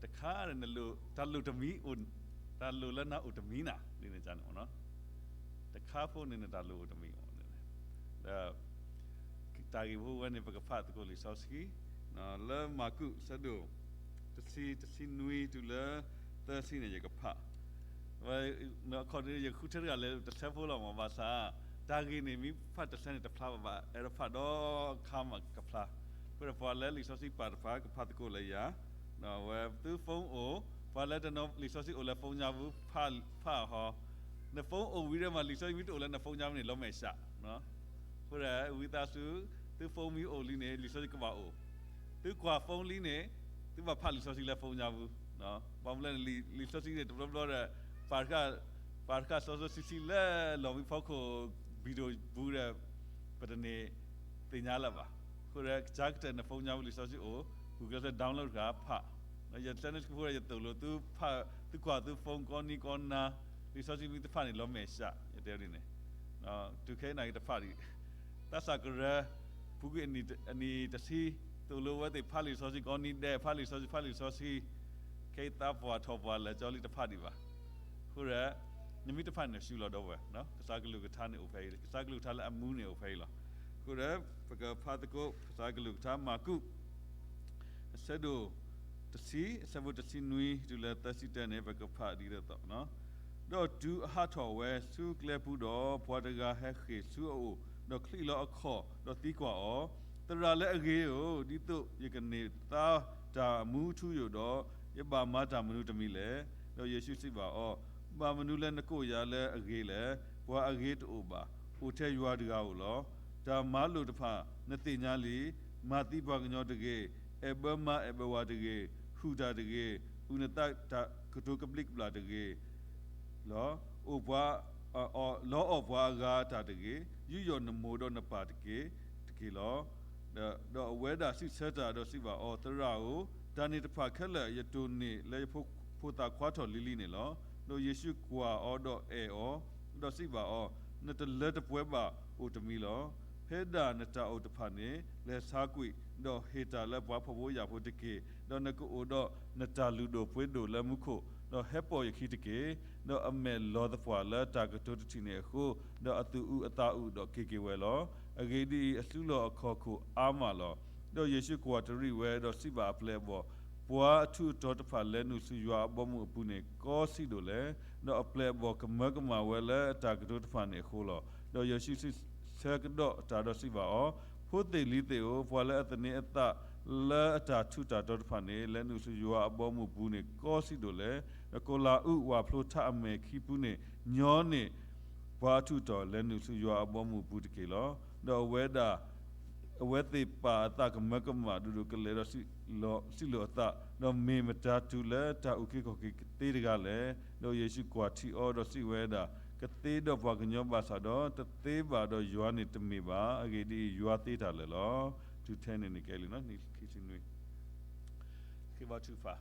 တခါန့ၣ် နလိၣ်, တၢ်လိၣ်တမံၤ, တၢ်လိၣ်လၢနၤအိၣ်တမံၤနၤ, ဒ်န့ၣ်န့ၣ်, တခါဖိန့ၣ် နတၢ်လိၣ်အိၣ်တမံၤ, ဒီး တၢ်ဂ့ၢ်ဖိဝဲန့ၣ် ပကဖးသကိးလံာ်စီဆှံ လၢမၢ်ကူး အဆၢဒိၣ် တဆံ, တဆံနွံတုၤလၢ သၢဆံန့ၣ် ယကဖး အခီၣ်ဒုး ယဃုထၢတဂၤလဲၤတဆၢဖိလီၤမး, ဘၣ်ဆၣ် တၢ်ဂ့ၢ်န့ၣ် မ့ၢ်ဖးတဆၢန့ၣ်တဖျါဘၣ်, ဘၣ်အဲၣ်ဒိးဖးဒီးခါမးကဖျါ, အဃိဒီးပှၤလၢလံာ်စီဆှံပာ်တဖၣ် ကဖးသကိးလၢယၤ, ဝဲသု phone အိၣ်, ပှၤလၢတနီၤလံာ်စီဆှံအိၣ်လၢ phone ညါပူၤ ဖးဟီ, န phone အိၣ်ဝံၤဒီးမး လံာ်စီဆှံမ့ၢ်တအိၣ်လၢန phone ညါပူၤန့ၣ် လီၤမဲာ်ဆှး အဃိဒီး ဝံသးစူၤ သု phone မ့ၢ်အိၣ်လံန့ၣ် လံာ်စီဆှံကဘၣ်အိၣ်, သုကွၢ် phone လံန့ၣ် သုဘၣ်ဖးလံာ်စီဆှံလၢ phone ညါပူၤ, ဘၣ်မနုၤလဲၣ်န့ၣ် လံာ်စီဆှံန့ၣ် တဘျီဘျီဒီး ပာ်တဃာ်, ပာ်တဃာ်စီစီဆှံဆှံလၢလီၢ်မံဖီခိၣ် video ပူၤဒီး ပတန့ၢ်သ့ၣ်ညါလၢၤဘၣ်, အဃိဒီး ကစၢ်ကတၢၢ်န phone ညါပူၤ လံာ်စီဆှံအိၣ်, Google စၢ download တဃာ်ဖး, ယ Sunday school ဖိဒီး ယသိၣ်လိ သုကွၢ်သု phone ကိးနံၤကိးနၤ, လံာ်စီဆှံမ့ၢ်တဖးန့ၣ် လီၤမဲာ်ဆှး, ယတဲဒ်န့ၣ်, တုၤခဲအံၤန့ၣ် ယတဖးဒံး, သးစၢ်ကရၢ ပူၤကွံာ်အနံၣ်တဆံ, သိၣ်လိဝဲသ့ၣ်ဖးလံာ်စီဆှံကိးနံၤဒဲး, ဖးလံာ်စီဆှံ, ဖးလံာ်စီဆှံ, ခဲအံၤသးပှၢ်ထီၣ်ပှၢ်လၢာ်ကၠီလံ တဖးဒံးဘၣ်, အဃိဒီး နမ့ၢ်တဖးန့ၣ် နဆူလီၤဒီပုၢ်ဝဲၢ်, ကစၢ်ကလုၢ်ကထါန့ၣ်အိၣ်ဖဲအံၤ, ကစၢ်ကလုၢ်ကထါလၢအမူန့ၣ်အိၣ်ဖဲအံၤလီၤ, အဃိဒီး ပကဖးသကိး ကစၢ်ကလုၢ်ကထါ မၢ်ကူး အဆၢဒိၣ်တဆံ, အဆၢဖိတဆံနွံတုၤလၢသၢဆံတၢန့ၣ် ပကဖးဒ်သိးသိး, ဒီးတုၤအဟးထီၣ်ဝဲဆူကျဲပူၤဒီး ပှၤတဂၤဟဲဃ့ၢ်ဆူအအိၣ်, ဒီးချံးလီၤအခီၣ်, ဒီးသံကွၢ်အီၤ, သရၣ်လၢအဂ့ၤဧၢ, ဒ်သိးယကန့ၢ်သါတၢ်မူထူယိာ်ဒီး, ယဘၣ်မၤတၢ်မနုၤတမံၤလဲၣ်. ဒီးယ့ၣ်ၡူးစံးဘၣ်အီၤ, ဘၣ်မနုၤလၢနကိးယၤလၢအဂ့ၤလဲၣ်. ပှၤအဂ့ၤတအိၣ်ဘၣ်, အိၣ်ထဲယွၤတဂၤဧိၤလီၤ. တၢ်မၤလိာ်တဖၣ်နသ့ၣ်ညါလံ. မၤသံပှၤကညီတဂ့ၤ, အဲၣ်ဘၢမါအဲၣ်ဘၢဝၤတဂ့ၤ, ဟုၣ်တၢ်တဂ့ၤ, အုၣ်နသးတၢ်ကတိၤကဘျံးကဘျၣ်တဂ့ၤလီၤ. အိၣ်ပှၤ, လီအီၣ်ပှၤအဂၤအတၢ်တဂ့ၤ, ယူးယီၣ်နမိၢ်ဒီးနပၢ်တက့ၢ်တက့ၢ်လီၤ. ဒီးအဝဲဒၣ်စံးဆၢတၢ်ဒီးစံးဘၣ်အီၤ, သရၣ်ဧၢ, တၢ်န့ၣ်တဖၣ်ခဲလၢာ် ယတိၢ်န့ၢ်လၢယဖိသၣ်ခွါထီၣ်လံၤလံၤန့ၣ်လီၤ. ဒီးယ့ၣ်ၡူးကွၢ်အီၤဒီးအဲၣ်အီၤ, ဒီးစံးဘၣ်အီၤ, နတလၢတပှဲၤဘၣ်အိၣ်တမံၤလီၤ. ဖဲဒၣ်နတၢ်အိၣ်တဖၣ်န့ၣ် လဲၤဆါကွံာ်, ဒီးဟ့ၣ်တၢ်လၢပှၤဖှီၣ်ဖိယာ်ဖိတက့ၢ်. ဒီးနကအိၣ်ဒီးနတၢ်လုၢ်ဒိၣ်ပှ့ၤဒိၣ်လၢမူခိၣ်, ဒီးဟဲပိာ်ယခံတက့ၢ်. ဒီးအမဲာ်လီၤသပှၢ်လၢတၢ်ကတိၤတထံၣ်န့ၣ်အဃိ, ဒီးအသူၣ်အုးအသးအုးဒီးက့ၤက့ၤဝဲလီၤ. အဂ့ၢ်ဒ်အံၤ, အစုလီၢ်အခီၣ်ခိၣ်အါမးလီၤ. ဒီးယ့ၣ်ၡူးကွၢ်တရံးဝဲ, ဒီးစံးဘၣ်အပျဲၢ်အဘီၣ်, ပှၤအထူးအတီၤတဖၣ်လဲၤနုာ်ဆူယွၤအဘီအမုၢ်အပူၤန့ၣ် ကီဆံးဒိၣ်လဲၣ်. ဒီးအပျဲၢ်အဘီၣ်ကမၢကမၣ်ဝဲလၢအတၢ်ကတိၤတဖၣ်န့ၣ်အဃိလီၤ. ဒီးယ့ၣ်ၡူးစံးဆၢကဒီးတၢ်ဒီးစံးဘၣ်အီၤ, ဖိသ့ၣ်လံၤသ့ၣ်ဧၢ, ပှၤလၢအသန့ၤအသးလၢအတၢ်ထူးတၢ်တီၤတဖၣ်န့ၣ် လဲၤနုာ်ဆူယွၤအဘီအမုၢ်ပူၤန့ၣ် ကီဆံးဒိၣ်လဲၣ်. ဒီးကိၣ်လၤအူးဝၣ်ဖျိထးအမဲာ်ခံဖုန့ၣ် ညီန့ၢ်ပှၤအထူးအတီၤလဲၤနုာ်ဆူယွၤအဘီအမုၢ်ပူၤတက့ၢ်လီၤ. ဒီးအဝဲဒၣ် အဝဲသ့ၣ်ပာ်အသးကမၢကမၣ်ဒိၣ်ဒိၣ်ကလဲာ်ဒီး စံးလိာ်အသး, ဒီးမ့ၢ်မတၤတုၤလၢတၢ်အုၣ်က့ၤခီၣ်က့ၤကသ့တဂၤလဲၣ်. ဒီးယ့ၣ်ၡူးကွၢ်ထံအီၤဒီးစံးဝဲဒၣ်, ကသ့ဒီးပှၤကညီဘၣ်ဆၣ်ဒီး တသ့ဘၣ်ဒီးယွၤန့ၣ်တမ့ၢ်ဘၣ်. အဂ့ၢ်ဒ်အံၤ, ယွၤသ့တၢ်လၢာ်လီၤ. တုၤထဲန့ၣ်န့ၣ်ကဲလံ, နံၣ်ခံဆံနွံ ဃ့ဘါထုကဖၣ်.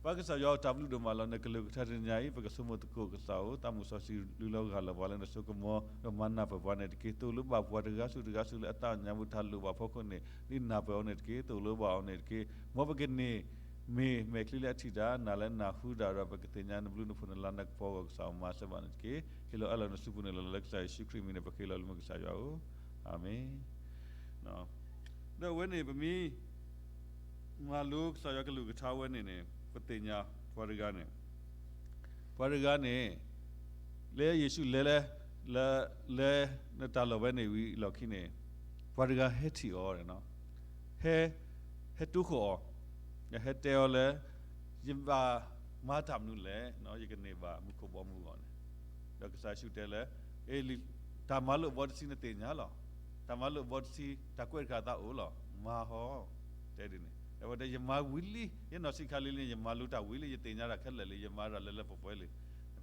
ပၢ်ကစၢ်ယွၤဧၢ, တၢ်ဘျုးဒိၣ်မးလၢနကလုၢ်ကထါတနံၤညါအံၤ, ပကဆိကမိၣ်သကိးကစၢ်ဧၢ, သးမုၢ်စီဆှံလုၢ်လီၤဂၢ်လၢာ်ပှၤလၢနဆိကမိၣ်, ဒီးမၤနၢ်ပၢၢ်ပှၤန့ၣ်တက့ၢ်. သိၣ်လိဘၣ်ပှၤတဂၤဆူတဂၤဆူလၢအသးညါပူၤတၢ်လိၣ်ဘၣ်ဖီခိၣ်န့ၣ်, ဒ်နၢ်ပၢၢ်အီၤန့ၣ်တက့ၢ်, သိၣ်လိဘၣ်အီၤန့ၣ်တက့ၢ်. မ်ပကန့ၢ်မ့ၢ်မဲာ်ချံလၢအထံၣ်တၢ်, နၢ်လၢနၢ်ဟူတၢ်ဒီး ပကသ့ၣ်ညါနဘျုးနဖှိၣ်နလၤနကပီၤဂီၢ်ကစၢ်ဧၢ, မၤစၢၤဘၣ်န့ၣ်တက့ၢ်. ဟ့ၣ်လီၤအၢၣ်လီၤနစုပူၤန့ၣ်လီၤ. လၢကစၢ်ယ့ၣ်ၡူးခရံာ်အမံၤန့ၣ် ပဃ့လီၤလၢမုၢ်ကစၢ်ယွၤဧၢ, အၤမ့ၣ်. ဒီးအဝဲန့ၣ် ပမ့ၢ် မၤလိကစၢ်ယွၤကလုၢ်ကထါဝဲန့ၣ်န့ၣ် ပသ့ၣ်ညါပှၤတဂၤန့ၣ်, ပှၤတဂၤန့ၣ် လၢယ့ၣ်ၡူးလဲၤလဲၤ လၢ လဲၤနတၢ်လီၢ်ဝဲန့ၣ်ဝံၤအလီၢ်ခံန့ၣ်, ပှၤတဂၤဟဲထံၣ်အီၤ, ဟဲ ဟဲတိခိၣ်အီၤ, ဟဲတဲအီၤလၢ ယဘၣ်မၤတၢ်မနုၤလဲၣ် ယကန့ၢ်ဘၣ်မူခိၣ်ဘီမုၢ်အဂီၢ်န့ၣ်. ဒီးကစၢ်ယ့ၣ်ၡူးတဲလၢ တၢ်မၤလိာ်ဘီတဆံနသ့ၣ်ညါလီၤ. တၢ်မၤလိာ်ဘီတဆံ တၢ်ကွဲးတခါသးအိၣ်လီၤ. မၤဟီ, တဲဒ်န့ၣ်. အဝဲတဲ ယမၤဝံၤလံ, ယနီၢ်ဆံးခါလံလံ ယမၤလိတၢ်ဝံၤလံ, ယသ့ၣ်ညါတၢ်ခဲလၢာ်လံ, ယမၤတၢ်လၢလၢပှဲၤပှဲၤလံ.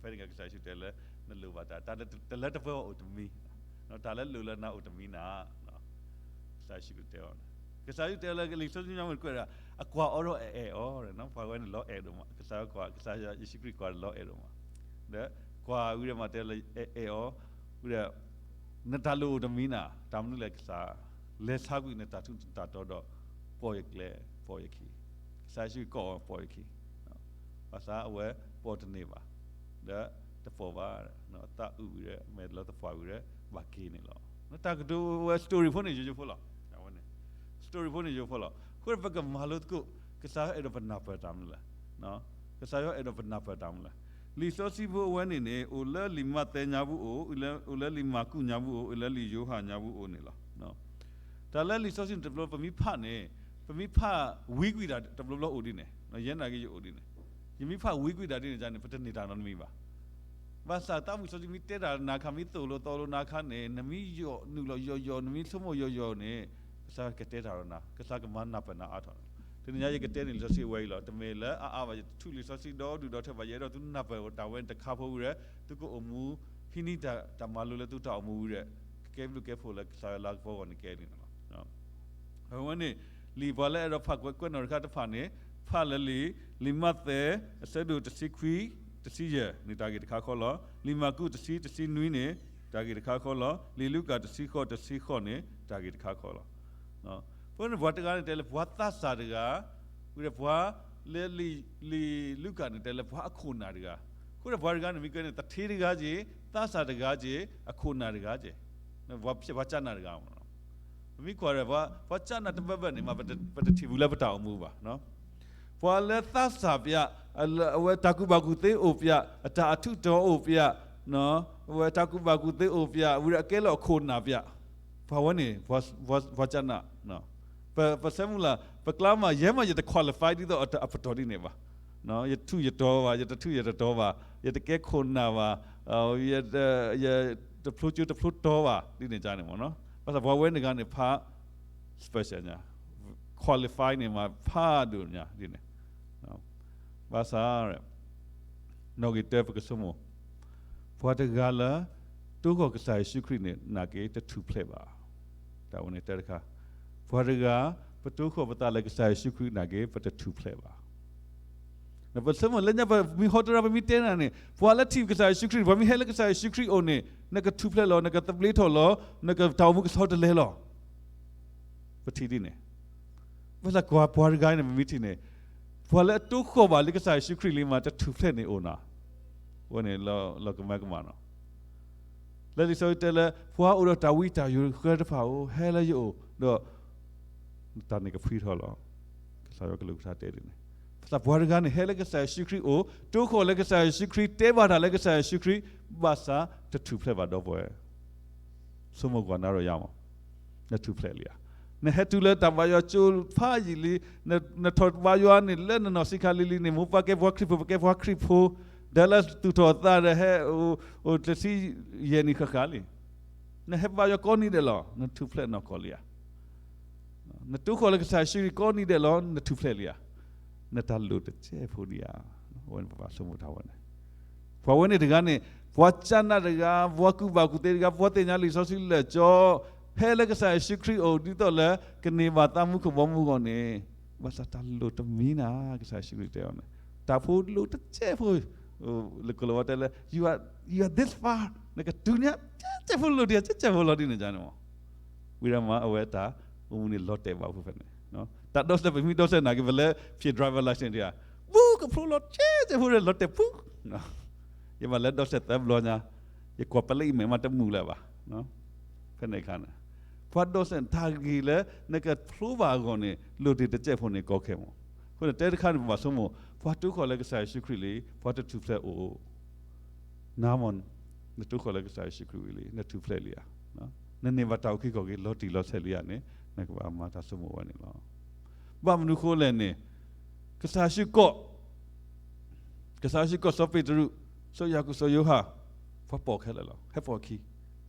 ဖဲန့ၣ်ကစၢ်ယ့ၣ်ၡူးတဲလၢ နလိၣ်ဘၣ်တၢ်, တၢ်တလၢတပှဲၤအိၣ်တမံၤ, တၢ်လၢလိၣ်လၢနၤအိၣ်တမံၤနၤ, ကစၢ်ယ့ၣ်ၡူးတဲအီၤန့ၣ်. ကစၢ်ယ့ၣ်ၡူးတဲလၢလံာ်စီဆှံညါမ့ၢ်တကွဲးဒၣ် အကွၢ်အီၤဒီးအအဲၣ်အီၤ, ပှၤဝဲန့ၣ်လီၤအဲၣ်ဒိၣ်မး, ကစၢ်ယွၤကွၢ် ကစၢ်ယ့ၣ်ၡူးခရံာ်ကွၢ်လီၤအဲၣ်ဒိၣ်မး. ဒီးကွၢ်ဝံၤဒီးမးတဲလၢ အဲၣ်အီၤ, ဝံၤဒီး နတၢ်လိၣ်အိၣ်တမံၤနၤ, တၢ်မနုၤလဲၣ်ကစၢ်, လဲၤဆါကွံာ်နတၢ်ထူးနတၢ်တီၤဒီး ပိာ်ယကျဲ, ပိာ်ယခံ. ကစၢ်ယ့ၣ်ၡူးကိးအီၤပိာ်ယခံ. ဘၣ်ဆၣ်အဝဲပိာ်တန့ၢ်ဘၣ်, ဒီးတပိာ်ဘၣ်, အသးအုးဝံၤဒီး မဲာ်လီၤသပှၢ်ဝံၤဒီး ဘၣ်က့ၤန့ၣ်လီၤ. တၢ်ကတိၤဝဲ story ဖိန့ၣ် ယိယိဖိလီၤ. အဝဲန့ၣ် story ဖိန့ၣ်ယိယိဖိလီၤ. အဃိဒီးပကမၤလိသကိး ကစၢ်ယွၤအဲၣ်ဒိးပနၢ်ပၢၢ်တၢ်မနုၤလဲၣ်. ကစၢ်ယွၤအဲၣ်ဒိးပနၢ်ပၢၢ်တၢ်မနုၤလဲၣ်. လံာ်စီဆှံဖိအဝဲန့ၣ်န့ၣ် အိၣ်လၢလံာ်မးသဲညါပူၤအိၣ်, အိၣ်လၢလံာ်မၢ်ကူးညါပူၤအိၣ်, အိၣ်လၢလံာ်ယိၤဟၣ်ညါပူၤအိၣ်န့ၣ်လီၤ. တၢ်လၢလံာ်စီဆှံန့ၣ် တဘျီပမ့ၢ်ဖးန့ၣ်, ပမ့ၢ်ဖးဝံကွံာ်တၢ်တဘျီဘျီအိၣ်ဒ်န့ၣ်, ယဲနာ်က့ယအိၣ်ဒ်န့ၣ်, ယမ့ၢ်ဖးဝံကွံာ်တၢ်ဒ်န့ၣ်န့ၣ် ပတန့ၢ်တၢ်နီတမံၤဘၣ်. ဘၣ်ဆၣ်သးမုၢ်စီဆှံမ့ၢ်တဲတၢ်နၤခါ မ့ၢ်သိၣ်လိသီလိနၤခါန့ၣ် နမ့ၢ်ယိးနုာ်လီၤယိးယိး နမ့ၢ်ဆိကမိၣ်ယိးယိးန့ၣ် ကစၢ်ကတဲတၢ်ဒီးနၤ, ကစၢ်ကမၤနၢ်ပၢၢ်နၤအါထီၣ်. တနံၤညါယကတဲန့ၢ်လံာ်စီဆှံအဝဲအံၤလီၤ. တမ့ၢ်လၢအအါဘၣ်, ယတထူၣ်လံာ်စီဆှံဒီဒူၣ်ဒီထၢဘၣ်, ယအဲၣ်ဒိးသုနၢ်ပၢၢ်တၢ်ဝဲန့ၣ်တခါဖိဝံၤဒီး သုကအိၣ်မူ ဟံးန့ၢ်တၢ်မၤလိလၢသုတၢ်အိၣ်မူဝံၤဒီး ကကဲဘျုးကဲဖှိၣ်လၢကစၢ်ယွၤလၤကပီၤအဂီၢ်န့ၣ်ကဲန့ၣ်လီၤ. အဝဲန့ၣ် လံာ်ပှၤလၢအဲၣ်ဒိးဖးကွဲးနီၣ်တခါတဖၣ်န့ၣ် ဖးလၢလံာ်, လံာ်မးသဲ အဆၢဒိၣ်တဆံခွံ တဆံယဲၢ်န့ၣ် တၢ်ဂ့ၢ်တခါဃီလီၤ. လံာ်မၢ်ကူးတဆံ တဆံနွံန့ၣ် တၢ်ဂ့ၢ်တခါဃီလီၤ. လံာ်လူၤကၣ်တဆံဃိး တဆံဃိးန့ၣ် တၢ်ဂ့ၢ်တခါဃီလီၤ. အဃိန့ၣ် ပှၤတဂၤန့ၣ်တဲလၢပှၤသးစၢ်တဂၤ, ဝံၤဒီးပှၤလၢလံာ်လူၤကၣ်န့ၣ်တဲလၢပှၤအခိၣ်နၢ်တဂၤ. အဃိဒီးပှၤတဂၤန့ၣ် မ့ၢ်ကဲန့ၣ် သထ့တဂၤက့ၤ, သးစၢ်တဂၤက့ၤ, အခိၣ်နၢ်တဂၤက့ၤ, ပှၤကၢ်နးတဂၤ. ပမ့ၢ်ကွၢ်ဒီး ပှၤကၢ်နးတဘၣ်ဘၣ်န့ၣ် ပတထံၣ်ဝံၤလၢပတၢ်အိၣ်မူဘၣ်. ပှၤလၢသးစၢ်ပျး, အဝဲတၢ်ကူၣ်ဘၣ်ကူၣ်သ့အိၣ်ပျး, အတၢ်အထူးအတီၤအိၣ်ပျး, အဝဲတၢ်ကူၣ်ဘၣ်ကူၣ်သ့အိၣ်ပျး ဝံၤဒီးအကဲလၢအခိၣ်နၢ်ပျး, ပှၤဝဲန့ၣ် ပှၤကၢ်နး, ပဆၢမုၢ်လၢ် ပကျါမး ယဲမး ယတ qualify ဒ်သိးအပတီၢ်ဒ်န့ၣ်ဘၣ်. ယထူးယတီၤဘၣ်, ယတထူးယတတီၤဘၣ်, ယတကဲခိၣ်နၢ်ဘၣ်, ယတဖျိကၠိတဖျိတီၤဘၣ် ဒ်န့ၣ်ကန့ၣ်မ့ၢ်နီၤ. ဘၣ်ဆၣ်ပှၤဝဲန့ၣ်တဂၤန့ၣ် ဖး special ညါ, qualify န့ၣ်မး ဖးဒိၣ်ညါဒ်န့ၣ်. ဘၣ်ဆၣ် နီၣ်ဂံၢ်တၢ ပကဆိကမိၣ်, ပှၤတဂၤလၢ တိၢ်ဃီၣ်ကစၢ်ယ့ၣ်ၡူးခရံာ်န့ၣ် နာ်က့တထူၣ်ဖျဲးဘၣ်. တၢ်ဝဲန့ၣ်တၢ်တခါ, ပှၤတဂၤ ပတိၢ်ဃီၣ်ပသးလၢကစၢ်ယ့ၣ်ၡူးခရံာ်နာ်က့ ပတထူၣ်ဖျဲးဘၣ်. ပဆိကမိၣ်လၢညါ ပမ့ၢ်ဟီတရၢ ပမ့ၢ်တဲနၤန့ၣ် ပှၤလၢထံၣ်ကစၢ်ယ့ၣ်ၡူးခရံာ် ပှၤမ့ၢ်ဟဲလၢကစၢ်ယ့ၣ်ၡူးခရံာ်အအိၣ်န့ၣ် နကထူၣ်ဖျဲးလီၤ, နကသဘျ့ထီၣ်လီၤ, နကတၢ်အိၣ်မူကဆီတလဲလီၤ. ပထံၣ်ဒ်န့ၣ်, ဘၣ်ဆၣ်ကွၢ်ပှၤတဂၤန့ၣ် ပမ့ၢ်ထံၣ်န့ၣ်, ပှၤလၢအတိၢ်ဃီၣ်ဘၣ်လၢကစၢ်ယ့ၣ်ၡူးခရံာ်လံမး တထူၣ်ဖျဲးန့ၣ်အိၣ်နၤ, အဝဲန့ၣ်လီၤကမၢကမၣ်နီၤ. လၢလံာ်စီဆှံတဲလၢ ပှၤအိၣ်ဒီးတၢ်ဝံတၢ်ယိးဃၢတဖၣ်ဧၢ, ဟဲလၢယအိၣ်ဒီး တၢ်န့ၣ်ကဖှံထီၣ်လီၤ. ကစၢ်ယွၤကလုၢ်ကထါတဲဒ်န့ၣ်, ဘၣ်ဆၣ်ပှၤတဂၤန့ၣ် ဟဲလၢကစၢ်ယ့ၣ်ၡူးခရံာ်အအိၣ်, တိၢ်ဃီၣ်လၢကစၢ်ယ့ၣ်ၡူးခရံာ်, တဲဘၣ်တၢ်လၢကစၢ်ယ့ၣ်ၡူးခရံာ်, ဘၣ်ဆၣ်တထူၣ်ဖျဲးဘၣ်ဒီပုၢ်ဝဲၢ် ဆိကမိၣ်ကွၢ်နၤဒီးယၤမး, နထူၣ်ဖျဲးလံဧါ. နဟဲတုၤလၢတၢ်ဘါယွၤကၠိဖးယံာ်လံ, နထီၣ်ဘါယွၤန့ၣ် လၢနနီၢ်ဆံးခါလံၤလံၤန့ၣ် မိၢ်ပၢ်ကဲပှၤခရံာ်ဖိ ပကဲပှၤခရံာ်ဖိ, ဒီးလၢသူၣ်ထီၣ်အသးဒီးဟဲအိၣ်တဆံယဲၢ်နံၣ်ဃၣ်ဃၣ်လံ. နဟဲဘါယွၤကိးနံၤဒဲးလီၤ, နထူၣ်ဖျဲးနီၢ်ကီၢ်လံဧါ. နတိၢ်ဃီၣ်လၢကစၢ်ယ့ၣ်ၡူးခရံာ်ကိးနံၤဒဲးလီၤ, နထူၣ်ဖျဲးလံဧါ. နတၢ်လိၣ်တစဲးဖိဒံးဧါ. အဝဲန့ၣ်ပဘၣ်ဆိကမိၣ်တၢ်ဝဲန့ၣ်, ပှၤဝဲန့ၣ်တဂၤန့ၣ် ပှၤကၢ်နးတဂၤ, ပှၤကူၣ်ဘၣ်ကူၣ်သ့တဂၤ, ပှၤသ့ၣ်ညါလံာ်စီဆှံလၢာ်ကၠီ, ဟဲလၢကစၢ်ယ့ၣ်ၡူးခရံာ်အအိၣ် ဒ်သိးလၢကန့ၢ်ဘၣ်သးမူခိၣ်ဘီမုၢ်အဂီၢ်န့ၣ်, ဘၣ်ဆၣ်တၢ်လိၣ်တမံၤနၤ, ကစၢ်ယ့ၣ်ၡူးခရံာ်တဲအီၤန့ၣ်, တၢ်ဖိလိၣ်တစဲးဖိ, လၢကိၤလၤဝါတဲလၢ you are, you are this far, နကတုၤန့ၣ် ကဲကဲးဖိလိၣ်ဒံး ကဲကဲးဖိလီၤဒ်န့ၣ်န့ၣ်မး. ဝံၤဒီးမး အဝဲတၢ်အိၣ်မူန့ၣ်လီၤတဲာ်ဘၣ်ဖဲန့ၣ်, တၢ်ဒီးစဲး ပမ့ၢ်ဒီးစဲးနာ်က့ ပလဲၤဖံး driver license ဒံးဧါ, ဘူးကဖျိလီၤ ကဲကဲးဖိဒီး လီၤတဲာ်ဖု, ယဘၣ်လဲၤဒီးစဲးသၢဘျီညါ, ယကွၢ်ပလ့အံၤမဲာ်မးတမုာ်လၢၤဘၣ်. ဖဲန့ၣ်အခါန့ၣ် ပှၤဒီးစဲး တၢ်ဂ့ၢ်လၢနကဖျိဘၣ်အဂီၢ်န့ၣ် လိၣ်တံၢ်တစဲးဖိန့ၣ်ကီခဲမး. အဃိန့ၣ် တဲတခါန့ၣ် ပဘၣ်ဆိကမိၣ် ပှၤတိၢ်ဃီၣ်လၢကစၢ်ယ့ၣ်ၡူးခရံာ်လံ ပှၤတထူၣ်ဖျဲးအိၣ် နၤမ့ၢ် နတိၢ်ဃီၣ်လၢကစၢ်ယ့ၣ်ၡူးခရံာ်ဝံၤလံ နထူၣ်ဖျဲးလံဧါ. နန့ၢ်ဘၣ်တၢ်အုၣ်က့ၤခီၣ်က့ၤလီၤတံၢ်လီၤဆဲးလံဧါန့ၣ် နကဘၣ်မၤတၢ်ဆိကမိၣ်ဝဲန့ၣ်လီၤ. ဘၣ်မနုၤဃိလဲၣ်န့ၣ် ကစၢ်ယ့ၣ်ၡူးကိး ကစၢ်ယ့ၣ်ၡူးကိးစီၤပ့းတရူး, စီၤယၤကိာ်, စီၤယိၤဟၣ်, ပှၤပိာ်ခဲလၢာ်လီၤ. ဟဲပိာ်အခံ,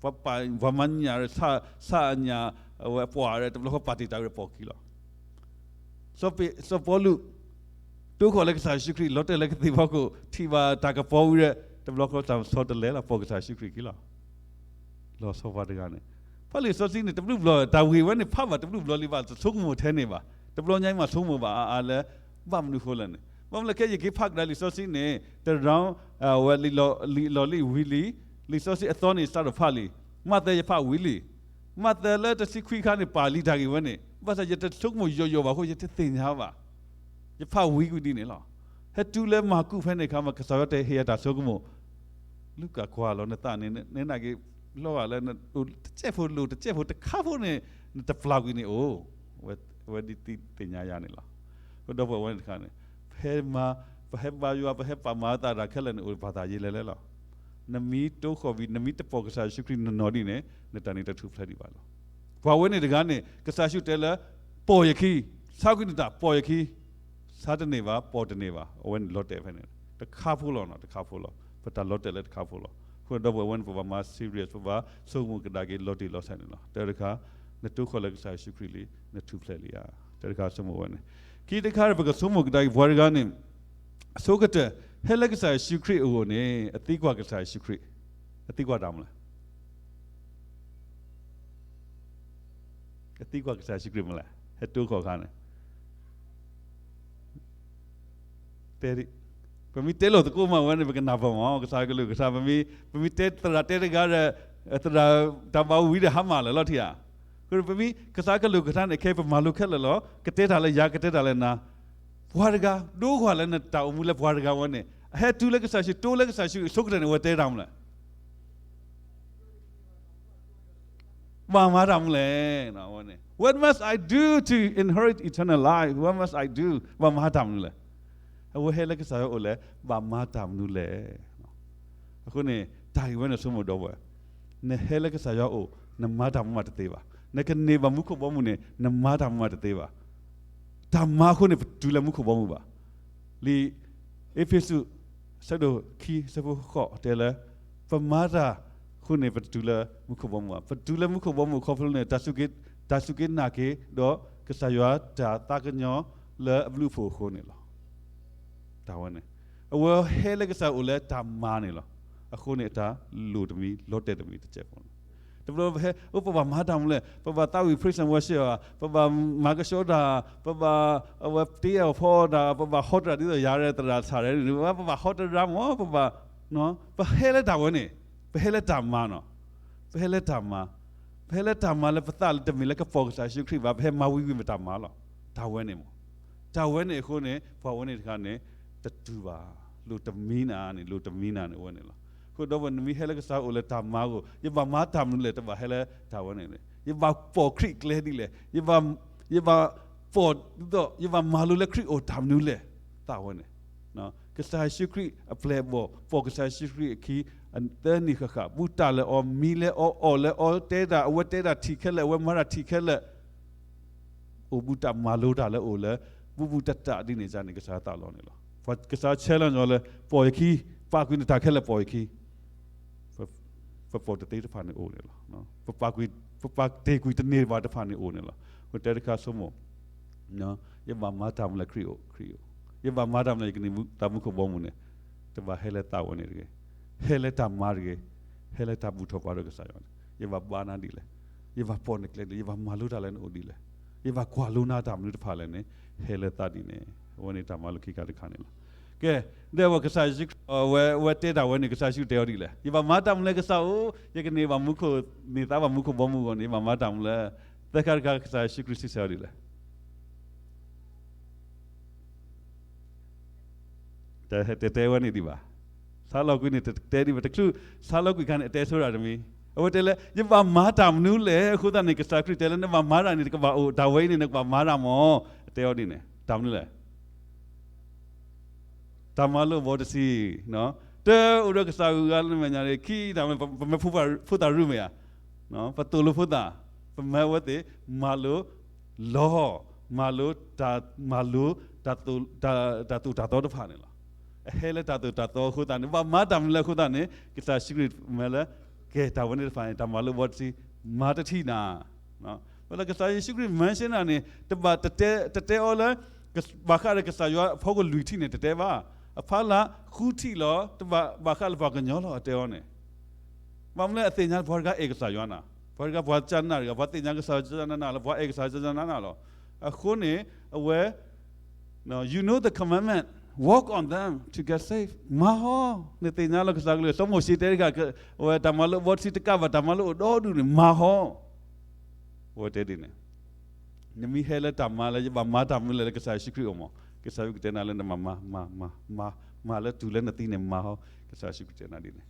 ပှၤပာ်, ပှၤမၤညၣ်, ဆၣ်အညၣ်, အဝဲအပှၢ်ရဲၣ် တဘျီဃီပာ်တံာ်တာ်ဝဲဒီးပိာ်အခံလီၤ. စီၤပီလူး တိၢ်ဃီၣ်လၢကစၢ်ယ့ၣ်ၡူးခရံာ် လီၤတဲာ်လၢကသ့ၣ်ဖီခိၣ် ထံၣ်ဘၣ်တၢ်ကပီၤဝံၤဒီး တဘျီဃီတၢ်ဆီတလဲလီၤ ပိာ်ကစၢ်ယ့ၣ်ၡူးခရံာ်ခံလီၤ. လီၤဆီပှၤတဂၤန့ၣ် ဖးလံာ်စီဆှံန့ၣ် တဘျုးဘျီ တၢ်ဂ့ၢ်ဝဲန့ၣ် ဖးဘၣ်တဘျုးဘျီလံ ဘၣ်တဆိကမိၣ်ထဲန့ၣ်ဘၣ်. တဘျီညါအံၤမးဆိကမိၣ်ဘၣ်အါအါလၢ ဘၣ်မနုၤဃိလဲၣ်န့ၣ် ဘၣ်မနုၤလဲၣ် ခဲယက့ၤဖးကဒါလံာ်စီဆှံန့ၣ် တရောင်း ဝဲလံာ်လီၤလံာ်ဝံၤလံ လံာ်စီဆှံအသီန့ၣ်စးထီၣ်ဖးလံ. မးသဲယဖးဝံၤလံ. မးသဲလၢတဆံခွံခါန့ၣ် ပာ်လံတၢ်ဂ့ၢ်ဝဲန့ၣ် ဘၣ်ဆၣ်ယတဆိကမိၣ်ယိာ်ယိာ်ဘၣ်အဃိ ယတသ့ၣ်ညါဘၣ်. ယဖးဝံၤကွံာ်ဒ်န့ၣ်လီၤ. ဟဲတုၤလၢမၢ်ကူးဖဲန့ၣ်အခါမး ကစၢ်ယွၤတဟ့ၣ်အတၢ်ဆိကမိၣ်, လူၤကၣ်ကွၢ်လီၤနသးန့ၣ် နနာ်က့ၤ လီၤဂာ်လၢ တစဲးဖိလိၤ တစဲးဖိတခါဖိန့ၣ် နတပျၢ်ကွံာ်န့ၣ်အိၣ်, အဝဲဒ်သ့ၣ်ညါယၤန့ၣ်လီၤ. အဃိဒီပုၢ်ဝဲၢ်တခါန့ၣ် ပဟဲမၤ, ပဟဲဘါယွၤ ပဟဲပာ်မၤအသးတၢ်ခဲလၢာ်န့ၣ်အိၣ် ပှၤသးယ့လဲၤလဲၤလီၤ. နမ့ၢ်တိခီၣ်ဝံၤ နမ့ၢ်တပိာ်ကစၢ်ယ့ၣ်ၡူးခရံာ်နနီၢ်ဒ်န့ၣ် နတၢ်န့ၣ်တထူၣ်ဖျဲးဒံးဘၣ်လီၤ. ပှၤဝဲန့ၣ်တဂၤန့ၣ် ကစၢ်ယ့ၣ်ၡူးတဲလၢ ပိာ်ယခံ, ဆါကွံာ်နတၢ်ပိာ်ယခံ, ဆါတန့ၢ်ဘၣ် ပိာ်တန့ၢ်ဘၣ် အဝဲန့ၣ်လီၤတဲာ်ဖဲန့ၣ် တခါဖိလီၤနီၤ တခါဖိလီၤ. ပတၢ်လီၤတဲာ်လၢတခါဖိလီၤ. အဃိဒီပုၢ်ဝဲၢ်န့ၣ် ပဘၣ်မၤ serious ပဘၣ်ဆိကမိၣ်ကဒါက့ၤလီၤတံၢ်လီၤဆဲးန့ၣ်လီၤ. တၢ်တခါ နတိခီၣ်လၢကစၢ်ယ့ၣ်ၡူးခရံာ်လံ နထူၣ်ဖျဲးလံဧါ. တၢ်တခါဆိကမိၣ်ဝဲန့ၣ်. ခံတခါပကဆိကမိၣ်ကဒါက့ၤပှၤတဂၤန့ၣ် အဆိကတၢၢ် ဟဲလၢကစၢ်ယ့ၣ်ၡူးခရံာ်အအိၣ်န့ၣ် အသံကွၢ်ကစၢ်ယ့ၣ်ၡူးခရံာ်, အသံကွၢ်တၢ်မနုၤလဲၣ်. အသံကွၢ်ကစၢ်ယ့ၣ်ၡူးခရံာ်မနုၤလဲၣ် ဟဲတိခီၣ်အခါန့ၣ် တဲဒ်, ပမ့ၢ်တဲလိာ်သကိးမးဝဲန့ၣ် ပကနၣ်ပၢၢ်မး ကစၢ်ကလုၢ်ကထါ ပမ့ၢ်တဲသရၣ်တဲတဂၤဒီး သရၣ်တၢ်ဘၣ်ဝံၤဒီးဟါမၢ်လၢာ်လီၤထံဧါ. အဃိပမ့ၢ်ကစၢ်ကလုၢ်ကထါန့ၣ် ခဲအံၤပမၤလိခဲလၢာ်လီၤ ကတဲတၢ်လၢယၤ ကတဲတၢ်လၢနၤ. ပှၤတဂၤ ဒိကွၢ်လၢနတၢ်အိၣ်မူလၢပှၤတဂၤဝဲန့ၣ် အဟဲတုၤလၢကစၢ်ယ့ၣ်ၡူး တိလၢကစၢ်ယ့ၣ်ၡူး အဆိကတၢၢ်န့ၣ် အဝဲတဲတၢ်မနုၤလဲၣ် ဘၣ်မၤတၢ်မနုၤလဲၣ်. What must I do to inherit eternal life? What must I do? ဘၣ်မၤတၢ်မနုၤလဲၣ်. အဝဲဟဲလၢကစၢ်ယွၤအိၣ်လဲၣ် ဘၣ်မၤတၢ်မနုၤလဲၣ်. အဃိန့ၣ် တၢ်ဂ့ၢ်ဝဲန့ၣ်ဆိကမိၣ်ဒီးဝဲ နဟဲလၢကစၢ်ယွၤအိၣ် နမၤတၢ်မနုၤမးတသ့ဘၣ်. နကန့ၢ်ဘၣ်မူခိၣ်ဘီမုၢ်န့ၣ် နမၤတၢ်မနုၤမးတသ့ဘၣ်. တၢ်မၤအဃိန့ၣ် ပတုၤလၢမူခိၣ်ဘီမုၢ်ဘၣ်. လံာ်အ့းဖ့းစူး အဆၢဒိၣ်ခံ အဆၢဖိဃိးတဲလၢ ပမၤတၢ်အဃိန့ၣ် ပတတုၤလၢမူခိၣ်ဘီမုၢ်ဘၣ်. ပတုၤလၢမူခိၣ်ဘီမုၢ်ခီဖျိန့ၣ် တၢ်စူၢ်က့ၤနာ်က့ၤဒီး ကစၢ်ယွၤတၢ်သးကညီၤလၢအဘျုးအဖှိၣ်အဃိန့ၣ်လီၤ. တၢ်ဝဲန့ၣ် အဝဲဟဲလၢကစၢ်အိၣ်လၢတၢ်မၤန့ၣ်လီၤ. အဃိန့ၣ် အတၢ်လိၣ်တမံၤ လီၤတဲာ်တမံၤတစဲးဖိန့ၣ် တဘျီပဟဲ အိၣ် ပဘၣ်မၤတၢ်မနုၤလဲၣ်, ပဘၣ်သးဝံၣ် praise and worship ဧါ, ပဘၣ်မၤကဆှီတၢ်, ပဘၣ် အဝဲတ့အီၣ်ဖီတၢ်, ပဘၣ်ဟီတရၣ်ဒ်သိးယၤရဲၣ်သရၣ်ဆၣ်ရဲၣ်န့ၣ်, ပဘၣ်ဟီတရၣ်မး, ပဘၣ်, ပဟဲလၢတၢ်ဝဲန့ၣ်, ပဟဲလၢတၢ်မၤနီၤ, ပဟဲလၢတၢ်မၤ, ပဟဲလၢတၢ်မၤလၢပသးလၢတမ့ၢ်လၢကပိာ်ကစၢ်ယ့ၣ်ၡူးခရံာ်ဘၣ်, ပဟဲမၤဝံၤဝံၤမ့ၢ်တၢ်မၤလီၤ. တၢ်ဝဲန့ၣ်မး, တၢ်ဝဲန့ၣ်အဃိန့ၣ် ပှၤဝဲန့ၣ်တခါန့ၣ် တတုၤဘၣ်, လိၣ်တမံၤနၤန့ၣ်, လိၣ်တမံၤနၤန့ၣ် အဝဲန့ၣ်လီၤ. အဃိဒီးဝဲ နမ့ၢ်ဟဲလၢကစၢ်အိၣ်လၢတၢ်မၤအဂီၢ်, ယဘၣ်မၤတၢ်မနုၤလဲၣ်, တဘၣ်ဟဲလၢတၢ်ဝဲန့ၣ်, ယဘၣ်ပိာ်ခရံာ်ကျဲဒ်လဲၣ်, ယဘၣ်ပိာ်ဒ်သိး ယဘၣ်မၤလိလၢခရံာ်အိၣ်တၢ်မနုၤလဲၣ်, သးဝဲန့ၣ် ကစၢ်ယ့ၣ်ၡူးခရံာ်အပျဲၢ်အဘီၣ်, ပိာ်ကစၢ်ယ့ၣ်ၡူးခရံာ်အခံ, သၢနံၣ်ဃၣ်ဃၣ်, ဘူၣ်တၢ်လၢအီၤ, မံလၢအီၤ, အီၣ်လၢအီၤ, တဲတၢ်, အဝဲတဲတၢ်ထံၣ်ခဲလၢာ်, အဝဲမၤတၢ်ထံၣ်ခဲလၢာ်, အိၣ်ဘူးတၢ်မၤလိတၢ်လၢအအိၣ်လၢ ဘူးဘူးတၢ်တၢ်ဒ်န့ၣ်န့ၣ် ကစၢ်သးလီန့ၣ်လီၤ. ကစၢ်ဆဲးလီၤညီလၢ ပိာ်ယခံ, ပာ်ကွံာ်နတၢ်ခဲလၢာ်ပိာ်ယခံ ပပိာ်တသ့တဖၣ်န့ၣ်အိၣ်န့ၣ်လီၤ. ပပာ်ကွံာ်, ပပာ်တ့ၢ်ကွံာ်တန့ၢ်ဘၣ်တဖၣ်န့ၣ်အိၣ်န့ၣ်လီၤ. အဃိတဲတခါဆိကမိၣ်, ယဘၣ်မၤတၢ်မနုၤလၢခရံာ်အိၣ်, ခရံာ်အိၣ်, ယဘၣ်မၤတၢ်မနုၤလၢယကန့ၢ်သးမူခိၣ်ဘီမုၢ်န့ၣ်, တဘၣ်ဟဲလၢသးဝဲန့ၣ်တဂ့ၤ, ဟဲလၢတၢ်မၤတဂ့ၤ, ဟဲလၢတၢ်ဘူၣ်ထီၣ်ဘါထီၣ်ကစၢ်ယွၤန့ၣ်, ယဘၣ်ဘါနၤဒ်လဲၣ်, ယဘၣ်ပိာ်နကျဲဒ်လဲၣ်, ယဘၣ်မၤလိတၢ်လၢနအိၣ်ဒ်လဲၣ်, ယဘၣ်ကွၢ်လိနၤတၢ်မနုၤတဖၣ်လဲၣ်န့ၣ်, ဟဲလၢသးဒ်န့ၣ်, အဝဲန့ၣ်တၢ်မၤလိခံခါတခါန့ၣ်လီၤ. ကဲ, ဒီးဝဲကစၢ်ယ့ၣ်ၡူးခရံာ် အဝဲ, အဝဲတဲတၢ်ဝဲန့ၣ် ကစၢ်ယ့ၣ်ၡူးတဲအီၤဒ်လဲၣ်, ယဘၣ်မၤတၢ်မနုၤလၢကစၢ်အိၣ်, ယကန့ၢ်ဘၣ်မူခိၣ်, န့ၢ်သးဘၣ်မူခိၣ်ဘီမုၢ်အဂီၢ်န့ၣ် ယဘၣ်မၤတၢ်မနုၤလဲၣ်. သၢခါတခါ ကစၢ်ယ့ၣ်ၡူးခရံာ်စံးဆၢအီၤဒ်လဲၣ်. တတဲဝဲန့ၣ်ဒံးဘၣ်. ဆါလီၤကွံာ်န့ၣ် တတဲဒံးဘၣ်. တချုး ဆါလီၤကွံာ်အခါန့ၣ် အတဲဆိဒၣ်တမံၤ, အဝဲတဲလၢ ယဘၣ်မၤတၢ်မနုၤလဲၣ်. အဃိသတးန့ၣ် ကစၢ်ခရံာ်တဲလၢ နဘၣ်မၤတၢ်န့ၣ် တကဘၣ်အိၣ်, တၢ်ဝဲအံၤန့ၣ် နကဘၣ်မၤတၢ်မး. အတဲအီၤဒ်န့ၣ် တၢ်မနုၤလဲၣ်. တၢ်မၤလိာ်အဘီတဆံ, တအိၣ်ဒီးကစၢ်ဂုၤဂၤလၢမဲာ်ညါန့ၣ် ခံတၢ်မနုၤ ပမၢဖိသၣ်ရူၢ်မ့ၢ်ဧါ, ပသိၣ်လိဖိသၣ်, ပမၢအဝဲသ့ၣ် မၤလိလီၤ, မၤလိတၢ်, မၤလိတၢ်သိၣ်တၢ်သီတဖၣ်န့ၣ်လီၤ. အဟဲလၢတၢ်သိၣ်တၢ်သီအဃိသတးန့ၣ် ဘၣ်မၤတၢ်မနုၤလဲၣ်အဃိသတးန့ၣ် ကစၢ်ယ့ၣ်ၡူးခရံာ်မၢလၢ ကဲတၢ်ဝဲန့ၣ်တဖၣ်န့ၣ် တၢ်မၤလိာ်အဘီတဆံ, မၤတထံၣ်နၤ ဝဲလၢကစၢ်ယ့ၣ်ၡူးခရံာ် mention နၤန့ၣ် တဘၣ်တတဲ, တတဲအီၤလၢ ဘၣ်ဃးဒီးကစၢ်ယွၤအဖီခိၣ်လွံၢ်ထံၣ်န့ၣ် တတဲဘၣ်. အဖီလာ်ဃုထံၣ်လီၤ, တဘၣ်ဘၣ်ဃးလၢပှၤကညီလီၤ အတဲအီၤန့ၣ်. ဘၣ်မနုၤလဲၣ် အသ့ၣ်ညါလၢပှၤတဂၤအဲၣ်ကစၢ်ယွၤနၤ, ပှၤတဂၤပှၤကနၣ်တဂၤ, ပှၤသ့ၣ်ညါကစၢ်ယွၤနၤလီၤ, ပှၤအဲၣ်ကစၢ်ယွၤနၤလီၤ. အဃိန့ၣ် အဝဲ You know the commandment, walk on them to get saved. မၤဟီ, နသ့ၣ်ညါလီၤကစၢ်ကလုၢ်, စီၤမိၤၡ့တဲတဂၤ, အဝဲတၢ်မၤလိာ်အဘီတဆံတကးဘၣ် တၢ်မၤလိာ်အိၣ်ဒီဒူၣ်န့ၣ် မၤဟီ. အဝဲတဲဒ်န့ၣ်, နမ့ၢ်ဟဲလၢတၢ်မၤလၢ ယဘၣ်မၤတၢ်မနုၤလဲၣ်လၢကစၢ်ယ့ၣ်ၡူးခရံာ်အအိၣ်မး, ကစၢ်ယွၤကတဲနၤလၢနမၤမၤမၤမၤမၤ မၤလၢတူၢ်လၢနသံန့ၣ်မၤဟီ, ကစၢ်ယ့ၣ်ၡူးကတဲနၤဒ်န့ၣ်.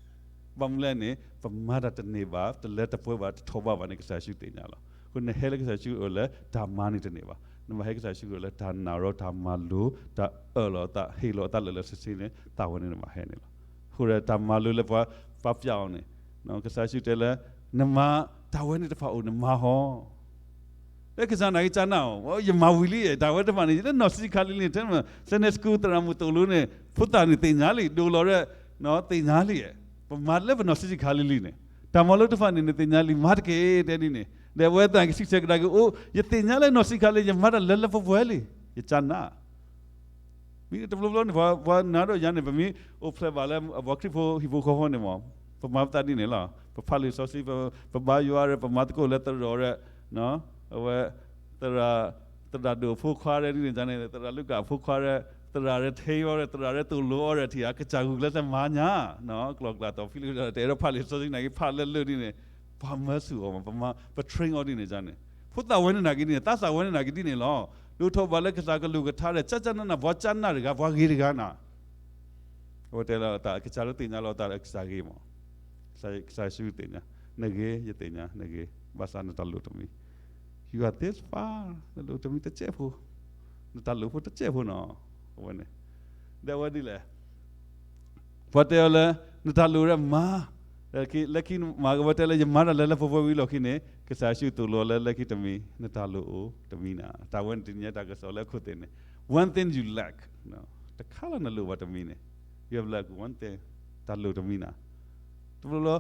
ဘၣ်မနုၤလဲၣ်န့ၣ် ပမၤတၢ်တန့ၢ်ဘၣ် တလၢတပှဲၤဘၣ် တထီၣ်ဘးဘၣ်န့ၣ် ကစၢ်ယ့ၣ်ၡူးသ့ၣ်ညါလီၤ. အဃိနဟဲလၢကစၢ်ယ့ၣ်ၡူးအအိၣ်လၢတၢ်မၤန့ၣ်တန့ၢ်ဘၣ်, နဘၣ်ဟဲကစၢ်ယ့ၣ်ၡူးအအိၣ်လၢတၢ်နာ်ရီတၢ်မၤလိာ် တၢ်အၢၣ်လီၤအသး ဟ့ၣ်လီၤအသးလၢလၢဆ့ဆ့န့ၣ် တၢ်ဝဲန့ၣ်နဘၣ်ဟဲန့ၣ်လီၤ. အဃိဒီးတၢ်မၤလိာ်လၢပှၤပျၢ်အီၤန့ၣ် ကစၢ်ယ့ၣ်ၡူးတဲလၢ နမၤ တၢ်ဝဲန့ၣ်တဖၣ်အိၣ်နမၤဟီ လၢကစၢ်နာ်က့ကၢ်နၢ်အီၤ ယမၤဝံၤလံ တၢ်ဝဲတဖၣ်န့ၣ် လၢနီၢ်ဆံးခါလံလံ ထဲ Sunday school သရၣ်မုၣ်သိၣ်လိန့ၣ် ဖိသၣ်န့ၣ်သ့ၣ်ညါလံ ဒိၣ်လီၤရဲၣ် သ့ၣ်ညါလံ, ပမၤလၢပနီၢ်ဆံးခါလံလံန့ၣ် တၢ်မၤလိတဖၣ်န့ၣ် နသ့ၣ်ညါလံ မၤတက့ၢ် တဲဒ်န့ၣ်, ဒီးအဝဲသ့ၣ်ကစံးဆၢကဒါက့ၤ အိၣ် ယသ့ၣ်ညါလၢနီၢ်ဆံးခါလံ ယမၤတၢ်လၢလၢပှဲၤပှဲၤလံ, ယကၢ်နၢ် မ့ၢ်တဘျီဘျီန့ၣ် ပှၤနၤဒီးယၤန့ၣ် ပမ့ၢ်အိၣ်ဖျဲၣ်ဘၣ်လၢအပှၤခရံာ်ဖိဟံၣ်ဖိဃီဖိန့ၣ်မး ပမၤပသးဒ်န့ၣ်လီၤ. ပဖးလံာ်စီဆှံ ပဘါယွၤဒီး ပမၤသကိးလၢသရိာ်ဒီး အဝဲ သရၣ် သရၣ်ဒိၣ်အဖိခွါဒီးဒ်န့ၣ်န့ၣ် သရၣ်လူၤကၣ်အဖိခွါဒီး သရၣ်ရဲထဲအီၤဒီး သရၣ်ရဲသိၣ်လိအီၤဒီး ထံၣ်အကစၢ်ဂုာ်ကျဲးစၢးမၤညါ ကျီၣ်ကျၢ်တီၢ်ဖံးလံဒီး တအဲၣ်ဒိးဖးလံာ်စီဆှံနာ်က့ ဖးလၢလၢာ်ဒ်န့ၣ် ပှၤမၢဆူၣ်အီၤမး ပမၤ ပtrainအီၤဒ်န့ၣ်န့ၣ် ဖိသၣ်ဝဲန့ၣ်နာ်က့ဒ်န့ၣ် သးစၢ်ဝဲန့ၣ်နာ်က့ဒ်န့ၣ်လီၤ. ဒိးထီၣ်ဘးလၢကစၢ်ကလုၢ်ကထါဒီး ကၠၢ်ကၠၢ်နးနး ပှၤကၠၢ်နၢ်တဂၤ ပှၤဂ့ၤတဂၤနၤ အဝဲတဲလီၤအသးကစၢ်လၢသ့ၣ်ညါလီၤအသးဒီးကစၢ်ဂ့ၤမး, ကစၢ်ယ့ၣ်ၡူးသ့ၣ်ညါ, နဂ့ၤ ယသ့ၣ်ညါ နဂ့ၤ, ဘၣ်ဆၣ်နတၢ်လိၣ်တမံၤ, you are this far, နလိၣ်တမံၤတစဲးဖိ, နတၢ်လိၣ်ဖိတစဲးဖိနီၤ, အဝဲန့ၣ်, ဒီးအဝဲဒ်လဲၣ် ပှၤတဲအီၤလၢ နတၢ်လိၣ်ဒီးမၤ, လၢခံမး အဝဲတဲလၢယမၤတၢ်လၢလၢပှဲၤပှဲၤဝံၤလီၢ်ခံန့ၣ် ကစၢ်ယ့ၣ်ၡူးသိၣ်လိလၢလၢခံတမံၤ နတၢ်လိၣ်အိၣ်တမံၤနၤ, တၢ်ဝဲန့ၣ်တနံၤညါတၢ်ကစီၣ်လၢအခိၣ်သ့ၣ်န့ၣ် one thing you lack, တခါလၢနလိၣ်ဘၣ်တမံၤန့ၣ်, you have lack one thing, တၢ်လိၣ်တမံၤနၤ တဘျီဘျီ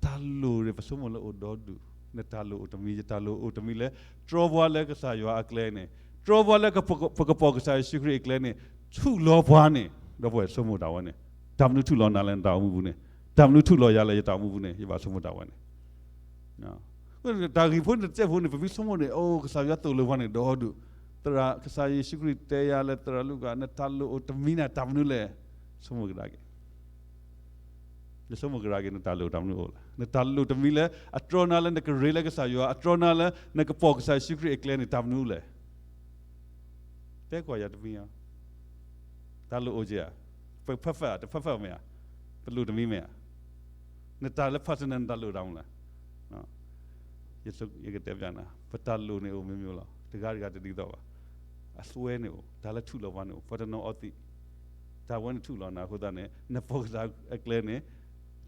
တၢ်လိၣ်န့ၣ် ပဆိကမိၣ်လၢအိၣ်ဒီဒူၣ်, နတၢ်လိၣ်အိၣ်တမံၤ ယတၢ်လိၣ်အိၣ်တမံၤလၢ တြီပှၤလၢကစၢ်ယွၤအကျဲန့ၣ်, တြီပှၤလၢ ပကပိာ်ကစၢ်ယ့ၣ်ၡူးခရံာ်အကျဲန့ၣ်, ဆူၣ်လီၤပှၤန့ၣ်, ဒီပုၢ်ဝဲၢ်ဆိကမိၣ်တၢ်ဝဲန့ၣ်, တၢ်မနုၤဆူၣ်လီၤနၤလၢနတၢ်အိၣ်မူပူၤန့ၣ်, တၢ်မနုၤဆူၣ်လီၤယၤလၢယတၢ်အိၣ်မူပူၤန့ၣ် ယဘၣ်ဆိကမိၣ်တၢ်ဝဲန့ၣ် တၢ်ဂ့ၢ်ဖိန့ၣ်တစဲးဖိန့ၣ် ပမ့ၢ်ဆိကမိၣ်န့ၣ် အိၣ်ကစၢ်ယွၤသိၣ်လိပှၤန့ၣ်ဒီဒူၣ်, သရၣ်ကစၢ်ယ့ၣ်ၡူးခရံာ်တဲယၤလၢသရၣ်လူၤကၣ် နတၢ်လိၣ်အိၣ်တမံၤန့ၣ် တၢ်မနုၤလဲၣ်, ဆိကမိၣ်ကဒါက့ၤ ယဆိကမိၣ်ကဒါက့ၤ နတၢ်လိၣ်တၢ်မနုၤအိၣ်လဲၣ်, နတၢ်လိၣ်တမံၤလၢ အတြီနၤလၢနကရ့လၢကစၢ်ယွၤ, အတြီနၤလၢ နကပိာ်ကစၢ်ယ့ၣ်ၡူးခရံာ်အကျဲန့ၣ် တၢ်မနုၤလဲၣ် တဲကွၢ်ယၤတမံၤဧါ, တၢ်လိၣ်အိၣ်က့ၤဧါ, ပ perfect တ perfect မ့ၢ်ဧါ, ပလိၣ်တမံၤမ့ၢ်ဧါ, နတၢ်လၢ personal နတၢ်လိၣ်တၢ်မနုၤလဲၣ်, ယကတဲပျးနၤ ပတၢ်လိၣ်န့ၣ်အိၣ်မ့ၢ်မ့ၢ်လီၤ, တဂၤတဂၤတဒ်သိးဘၣ်, အစွဲန့ၣ်အိၣ်, တၢ်လၢထူၣ်လီၤပှၤန့ၣ်အိၣ်, ပှၤတနီၤအီသံး, တၢ်ဝဲန့ၣ်ထူၣ်လီၤနၤအဃိသတးန့ၣ် နပိာ်ကစၢ်အကျဲန့ၣ်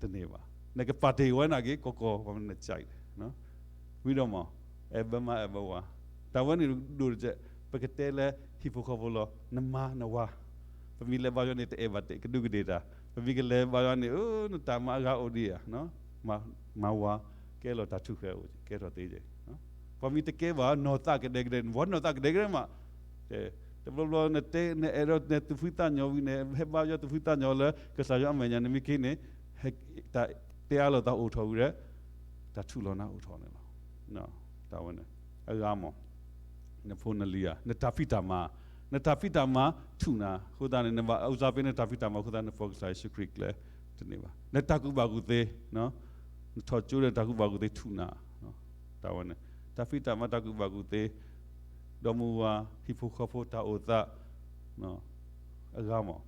တန့ၢ်ဘၣ်, နကပာ်တ့ၢ်ဝဲနာ်က့ၤ ကီကီ ပှၤမနုၤနကၠဲး, ဝံၤဒီးမး အဲၣ်ဘၢမါအဲၣ်ဘၢဝၤ, တၢ်ဝဲန့ၣ်ဒိၣ်တစဲး, ပကတဲလၢဟံၣ်ဖိဃီဖိလီၤ, နမါနဝၤ, ပမ့ၢ်လဲၤဘါယွၤန့ၣ် တအဲၣ်ဘၣ်တ့ၢ်ကဒူးကဒ့ၣ်တၢ်, ပမ့ၢ်ကလဲၤဘါယွၤန့ၣ် အၢ နတၢ်မၤအဂၤအိၣ်ဒံးဧါ, မၤဝၤ, ကဲလီၤတၢ်ထူၣ်ဃဲအိၣ် ကဲထီၣ်သ့ကဲ, ပှၤမ့ၢ်တကဲဘၣ် နီၢ်သးကဒဲကဒဲ, ပှၤနီၢ်သးကဒဲကဒဲမး, တဘျီဘျီနတဲ နအဲၣ်ဒိးနသူၣ်ဖှံသးညီဝံၤန့ၣ် ဟဲဘါယွၤသူၣ်ဖှံသးညီလၢ ကစၢ်ယွၤအမဲာ်ညါ နမ့ၢ်က့ၤန့ၣ် တၢ်တဲအါလိာ်သးအိၣ်ထီၣ်ဝံၤဒီး တၢ်ထူၣ်လီၤနၤအိၣ်ထီၣ်န့ၣ်လီၤ. တၢ်ဝဲန့ၣ် အဂၤမး နဖိနလံၤဧါ, နတၢ်ဖံးတၢ်မၤ, နတၢ်ဖံးတၢ်မၤထူၣ်နၤ, အဃိသတးန့ၣ် နဘၣ်အုၣ်ကီၤဖဲနတၢ်ဖံးတၢ်မၤအဃိသတး နပိာ်ကစၢ်ယ့ၣ်ၡူးခရံာ်ကျဲတန့ၢ်ဘၣ်. နတၢ်ကူၣ်ဘၣ်ကူၣ်သ့, နထီၣ်ကၠိဒီးတၢ်ကူၣ်ဘၣ်ကူၣ်သ့ထူၣ်နၤ, တၢ်ဝဲန့ၣ် တၢ်ဖံးတၢ်မၤတၢ်ကူၣ်ဘၣ်ကူၣ်သ့, ဒီမါဝၤ ဟံၣ်ဖိဃီဖိတၢ်အိၣ်သး အဂၤမး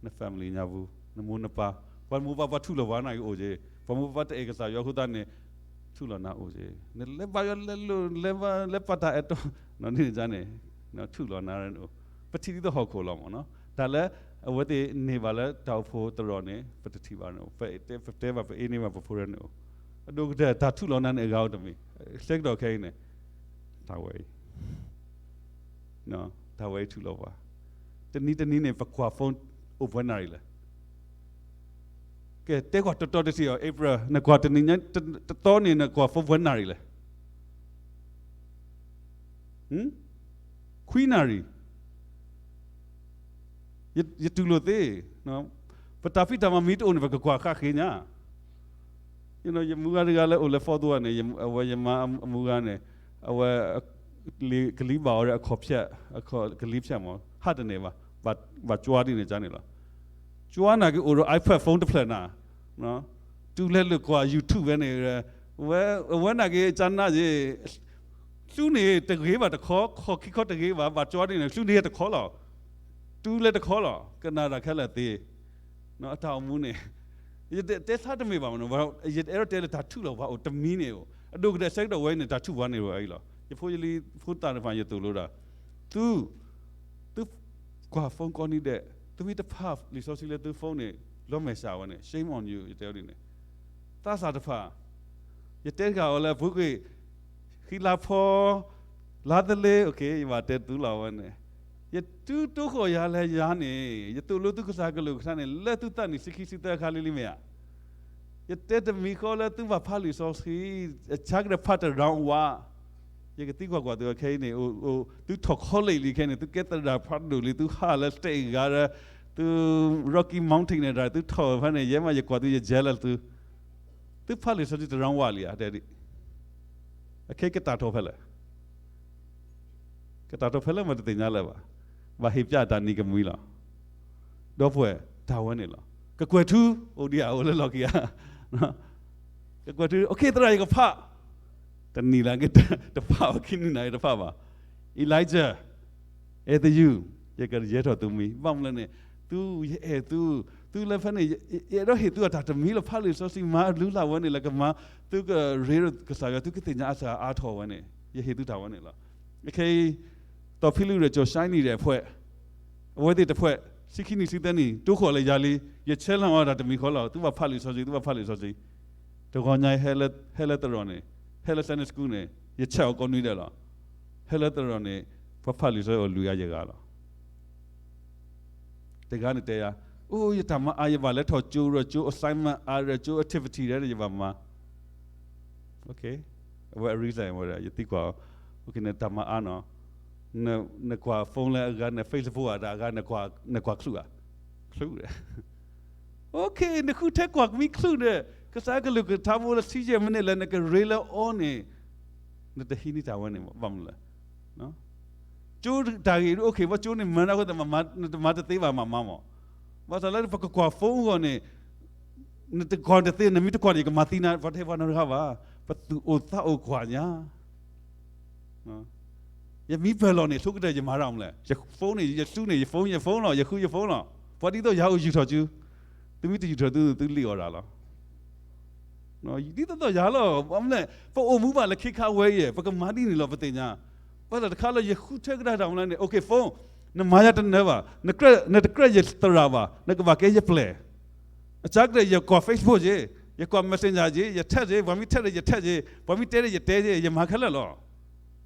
န family ညါပူၤ နမိၢ်နပၢ်, ပှၤမိၢ်ပၢ်ပှၤထူၣ်လီၤပှၤနၤက့ၤအိၣ်က့ၤ, ပှၤမိၢ်ပၢ်တအဲၣ်ကစၢ်ယွၤအဃိသတးန့ၣ် ထူၣ်လီၤနၤအိၣ်က့ၤ, နလဲၤဘါယွၤလဲၤလိၣ် လဲၤဘါ လဲၤပာ်တၢ်အဲၣ်တီ, န့ၣ်န့ၣ် ထူၣ်လီၤနၤအိၣ်, ပထံၣ်ဒ်သိးဟီၣ်ခိၣ်လီၤမးနီၤ, တၢ်လၢအဝဲသ့ၣ်န့ၢ်ဘၣ်လၢတၢ်အိၣ်ဖှိၣ်သရိာ်န့ၣ် ပတထံၣ်ဘၣ်န့ၣ်အိၣ်, ပတဲဘၣ်ပအ့န့ၢ်ဘၣ်ပဖိရဲန့ၣ်အိၣ်, အဒိၣ်ကတၢၢ်တၢ်ထူၣ်လီၤနၤန့ၣ်အဂၤအိၣ်တမံၤ, ဆဲကတီၢ်ခဲအံၤန့ၣ် တၢ်ဝဲအံၤ တၢ်ဝဲအံၤထူၣ်လီၤပှၤ, တနံၤတနံၤန့ၣ် ပကွၢ် phone အိၣ်ပှဲၤနၣ်ရံၣ်လဲၣ်, ကဲ တဲကွၢ်တတီတထံၣ်အီၤ April နကွၢ်တနံၤညါ တသီန့ၣ် နကွၢ် phone ပှဲၤနၣ်ရံၣ်လဲၣ်, ခွံနၣ်ရံၣ်, ယတူၢ်လိာ်သ့, ပတၢ်ဖံးတၢ်မၤမ့ၢ်တအိၣ်န့ၣ် ပကကွၢ်ဃၣ်ဃ့ညါ ယမုၢ်ဂၤတဂၤလၢအိၣ်လၢ Fort Worth န့ၣ် အဝဲယမါအမုၢ်ဂၤန့ၣ် အဝဲ ကလံၤဘၣ်အီၤဒီးအခီၣ်ဖၠၣ်, ကလံၤဖၠၣ်မး ဟးတန့ၢ်ဘၣ်, ဘၣ်ကွၢ်ဒ်န့ၣ်န့ၣ်လီၤ, ကွၢ်နာ်က့အိၣ်ဒီး iPad phone တဖျၢၣ်နၤ, တုၤလဲၤလၢကွၢ် YouTube ဝဲန့ၣ်, အဝဲနာ်က့ကနၣ်ယ့ၣ်, သူန့ၣ်တဂ့ၤဘၣ်တခီ, ခီၣ်ခံခီတဂ့ၤဘၣ်, ဘၣ်ကွၢ်ဒ်န့ၣ် သူန့ၣ်တခီလီၤ, တူၢ်လဲၤတခီလီၤ, ကနၣ်တၢ်ခဲလၢာ်သ့, အတၢ်အိၣ်မူန့ၣ်, ယတဲဆါတမ့ၢ်ဘၣ်မနီၤ, ယအဲၣ်ဒိးတဲလၢတၢ်ထူၣ်လီၤပှၤအိၣ်တမံၤန့ၣ်အိၣ်, အဒိၣ်ကတၢၢ်ဆၢကတီၢ်ဝဲအံၤန့ၣ် တၢ်ထူၣ်ပှၤန့ၣ်အိၣ်အံၤလီၤ. ယဖိယလံၤဖိသၣ်တဖၣ် ယသိၣ်လိတၢ်, သု သုကွၢ် phone ကိးနံၤဒဲး, သုမ့ၢ်တဖးလံာ်စီဆှံလၢသု phone န့ၣ် လီၤမဲာ်ဆှးဝဲန့ၣ် shame on you ယတဲအီၤဒ်န့ၣ်, သးစၢ်တဖၣ်, ယတဲတဂၤအီၤလၢအပူၤကွံာ်, ဃံလၤဖီ, လါသလ့, ယဘၣ်တဲသုလီၤဝဲန့ၣ်, ယတုၤတိဃီၣ်ယၤလၢယၤန့ၣ် ယသိၣ်လိသုကစၢ်ကလုၢ်ကထါန့ၣ် လၢသုသးနံၣ်ဆံခံဆံသၢအခါလံလံမ့ၢ်ဧါ. ယတဲတမံၤဃီလၢသုဘၣ်ဖးလံာ်စီဆှံ, အဆၢကတီၢ်ဖးတရၣ်ဝး, ယကသံကွၢ်ကွၢ်သုခဲအံၤန့ၣ်, သုထီၣ် college လံခဲအံၤန့ၣ် သုကဲသရၣ်ဖးဒိၣ်လံ, သုဟးလၢ state ဂၤဒီး, သု Rocky Mountain န့ၣ်တၢ် သုထီၣ်ဖဲန့ၣ် ယဲမးယကွၢ်သု ယ jealous သု, သုဖးလံာ်စီဆှံတရၣ်ဝးလံဧါ, တဲဒ်, အခဲကတၢ်ထီၣ်ဖဲလဲၣ် ကတၢ်ထီၣ်ဖဲလဲၣ်မ့ၢ်တသ့ၣ်ညါလၢၤဘၣ်, ဘၣ်ဟ့ၣ်ပၠးတၢ်နံၤကမှံလီၤ. ဒီပုၢ်ဝဲၢ် တၢ်ဝဲန့ၣ်လီၤ. ကကွဲၢ်ထူ, အိၣ်ဒံးဧါ, အိၣ်လၢလီၢ်ခံဧါ, ကကွဲၢ်ထူ, အိၣ်ခ့သရၣ် ယကဖး, တနံၤလၢက တဖးဘၣ်, ခံနံၤနၤ ယတဖးဘၣ်. Elijah, အဲၣ်သယုၢ်, ယကယဲၢ်ထီၣ်သုမံၤ, ဘၣ်မနုၤလဲၣ်န့ၣ်, သု, ယအဲၣ်သု, သုလၢဖဲန့ၣ်, ယအဲၣ်ဒိးဟ့ၣ်သုအတၢ်တမံၤလီၤ, ဖးလံာ်စီဆှံမၤအလုၢ်အလၢ်ဝဲန့ၣ် လၢကမၤ, သုကရ့ဒီးကစၢ်ယွၤ, သုကသ့ၣ်ညါအစှၤအါထီၣ်ဝဲန့ၣ်, ယဟ့ၣ်သုတၢ်ဝဲန့ၣ်လီၤ. အခဲအံၤ, တီၢ်ဖံလူၣ်ဒီးကၠီၤၡါနံၤဒီးအဖှဲး, အဝဲသ့ၣ်တဖှဲး, ဆံခံနံၣ်ဆံသၢနံၣ် တိဃီၣ်လၢယၤလံ, ယဆဲးလီၤအီၤတၢ်တမံၤဃီလီၤ, သုဘၣ်ဖးလံာ်စီဆှံ, သုဘၣ်ဖးလံာ်စီဆှံ. တဂီၤညါအံၤ ဟဲလၢသရိာ်န့ၣ်, ဟဲလၢ Sunday school န့ၣ်, ယဆဲးအီၤကိးနွံဒဲးလီၤ. ဟဲလၢသရိာ်န့ၣ်, ပှၤဖးလံာ်စီဆှံအိၣ်လွံၢ်ဂၤယဲၢ်ဂၤလီၤ. တဂၤန့ၣ်တဲယၤ, အိၣ် ယတၢ်မၤအါ, ယဘၣ်လဲၤထီၣ်ကၠိဒီးကၠိ assignment အါဒီးကၠိ activity ဒီး ယဘၣ်မၤ အဝဲအ reason ဝဲဒၣ် ယသံကွၢ်အီၤ, နတၢ်မၤအါနီၤ, နကွၢ် phone လၢအဂၤ န Facebook အတၢ်အဂၤ နကွၢ်ချုးဧါ, ချုးဒီး, နဃုထၢကွၢ်မံချုးဒီး ကစၢ်ကလုၢ်ကထါဖိလၢဆံယဲၢ်မံးနံးလၢနကရ့လၢအီၤန့ၣ်, နတဟံးန့ၢ်တၢ်ဝဲန့ၣ် ဘၣ်မနုၤလဲၣ် ကၠိတၢ်ဂ့ၢ် okay ဘၣ်ကၠိန့ၣ်မၤနၢ်အဃိသတး နတမၤတသ့ဘၣ်မးမးမး, ဘၣ်ဆၣ်လၢပကကွၢ် phone အဂီၢ်န့ၣ်, နတကွၢ်တသ့ နမ့ၢ်တကွၢ်န့ၣ် ယကမၤသံနၤ ပှၤတဟ့ၣ်ပှၤနီတဂၤဘၣ်, ပသူၣ်အိၣ်သးအိၣ်ကွၢ်ညါ ယမံပၢၢ်လီၤန့ၣ် ဆိကတၢၢ်ယမၤတၢ်မနုၤလဲၣ်, ယ phone န့ၣ် ယစုန့ၣ် ယ phone ယ phone လီၤ, ယဃုယ phone လီၤ, ပှၤဒ်သိးယၤအိၣ်ယူာ်ထီၣ်စု, သုမ့ၢ်တယူာ်ထီၣ်သု သုလံၣ်အီၣ်ဒၣ်လီၤ. ဒ်သိးသိးယၤလီၤ, ဘၣ်မနုၤလဲၣ်, ပအိၣ်မူဘၣ်လၢခံခါဝဲအံၤ ပကမၤဒ်န့ၣ်လီၤ ပသ့ၣ်ညါ, ဘၣ်ဆၣ်တခါလၢယဃုထၢကဒါတၢ်မနုၤလဲၣ်န့ၣ် okay phone, နမၤယၤတနၢၤဘၣ်, နတကြၢးယသရၣ်ဘၣ်, နကဘၣ်ကဲယပျဲၢ် အစၢကတၢၢ် ယကွၢ် Facebook က့, ယကွၢ် Messenger က့, ယ text က့, ပှၤမ့ၢ် text ဒီး ယ text က့, ပှၤမ့ၢ်တဲဒီး ယတဲက့, ယမၤခဲလၢာ်လီၤ.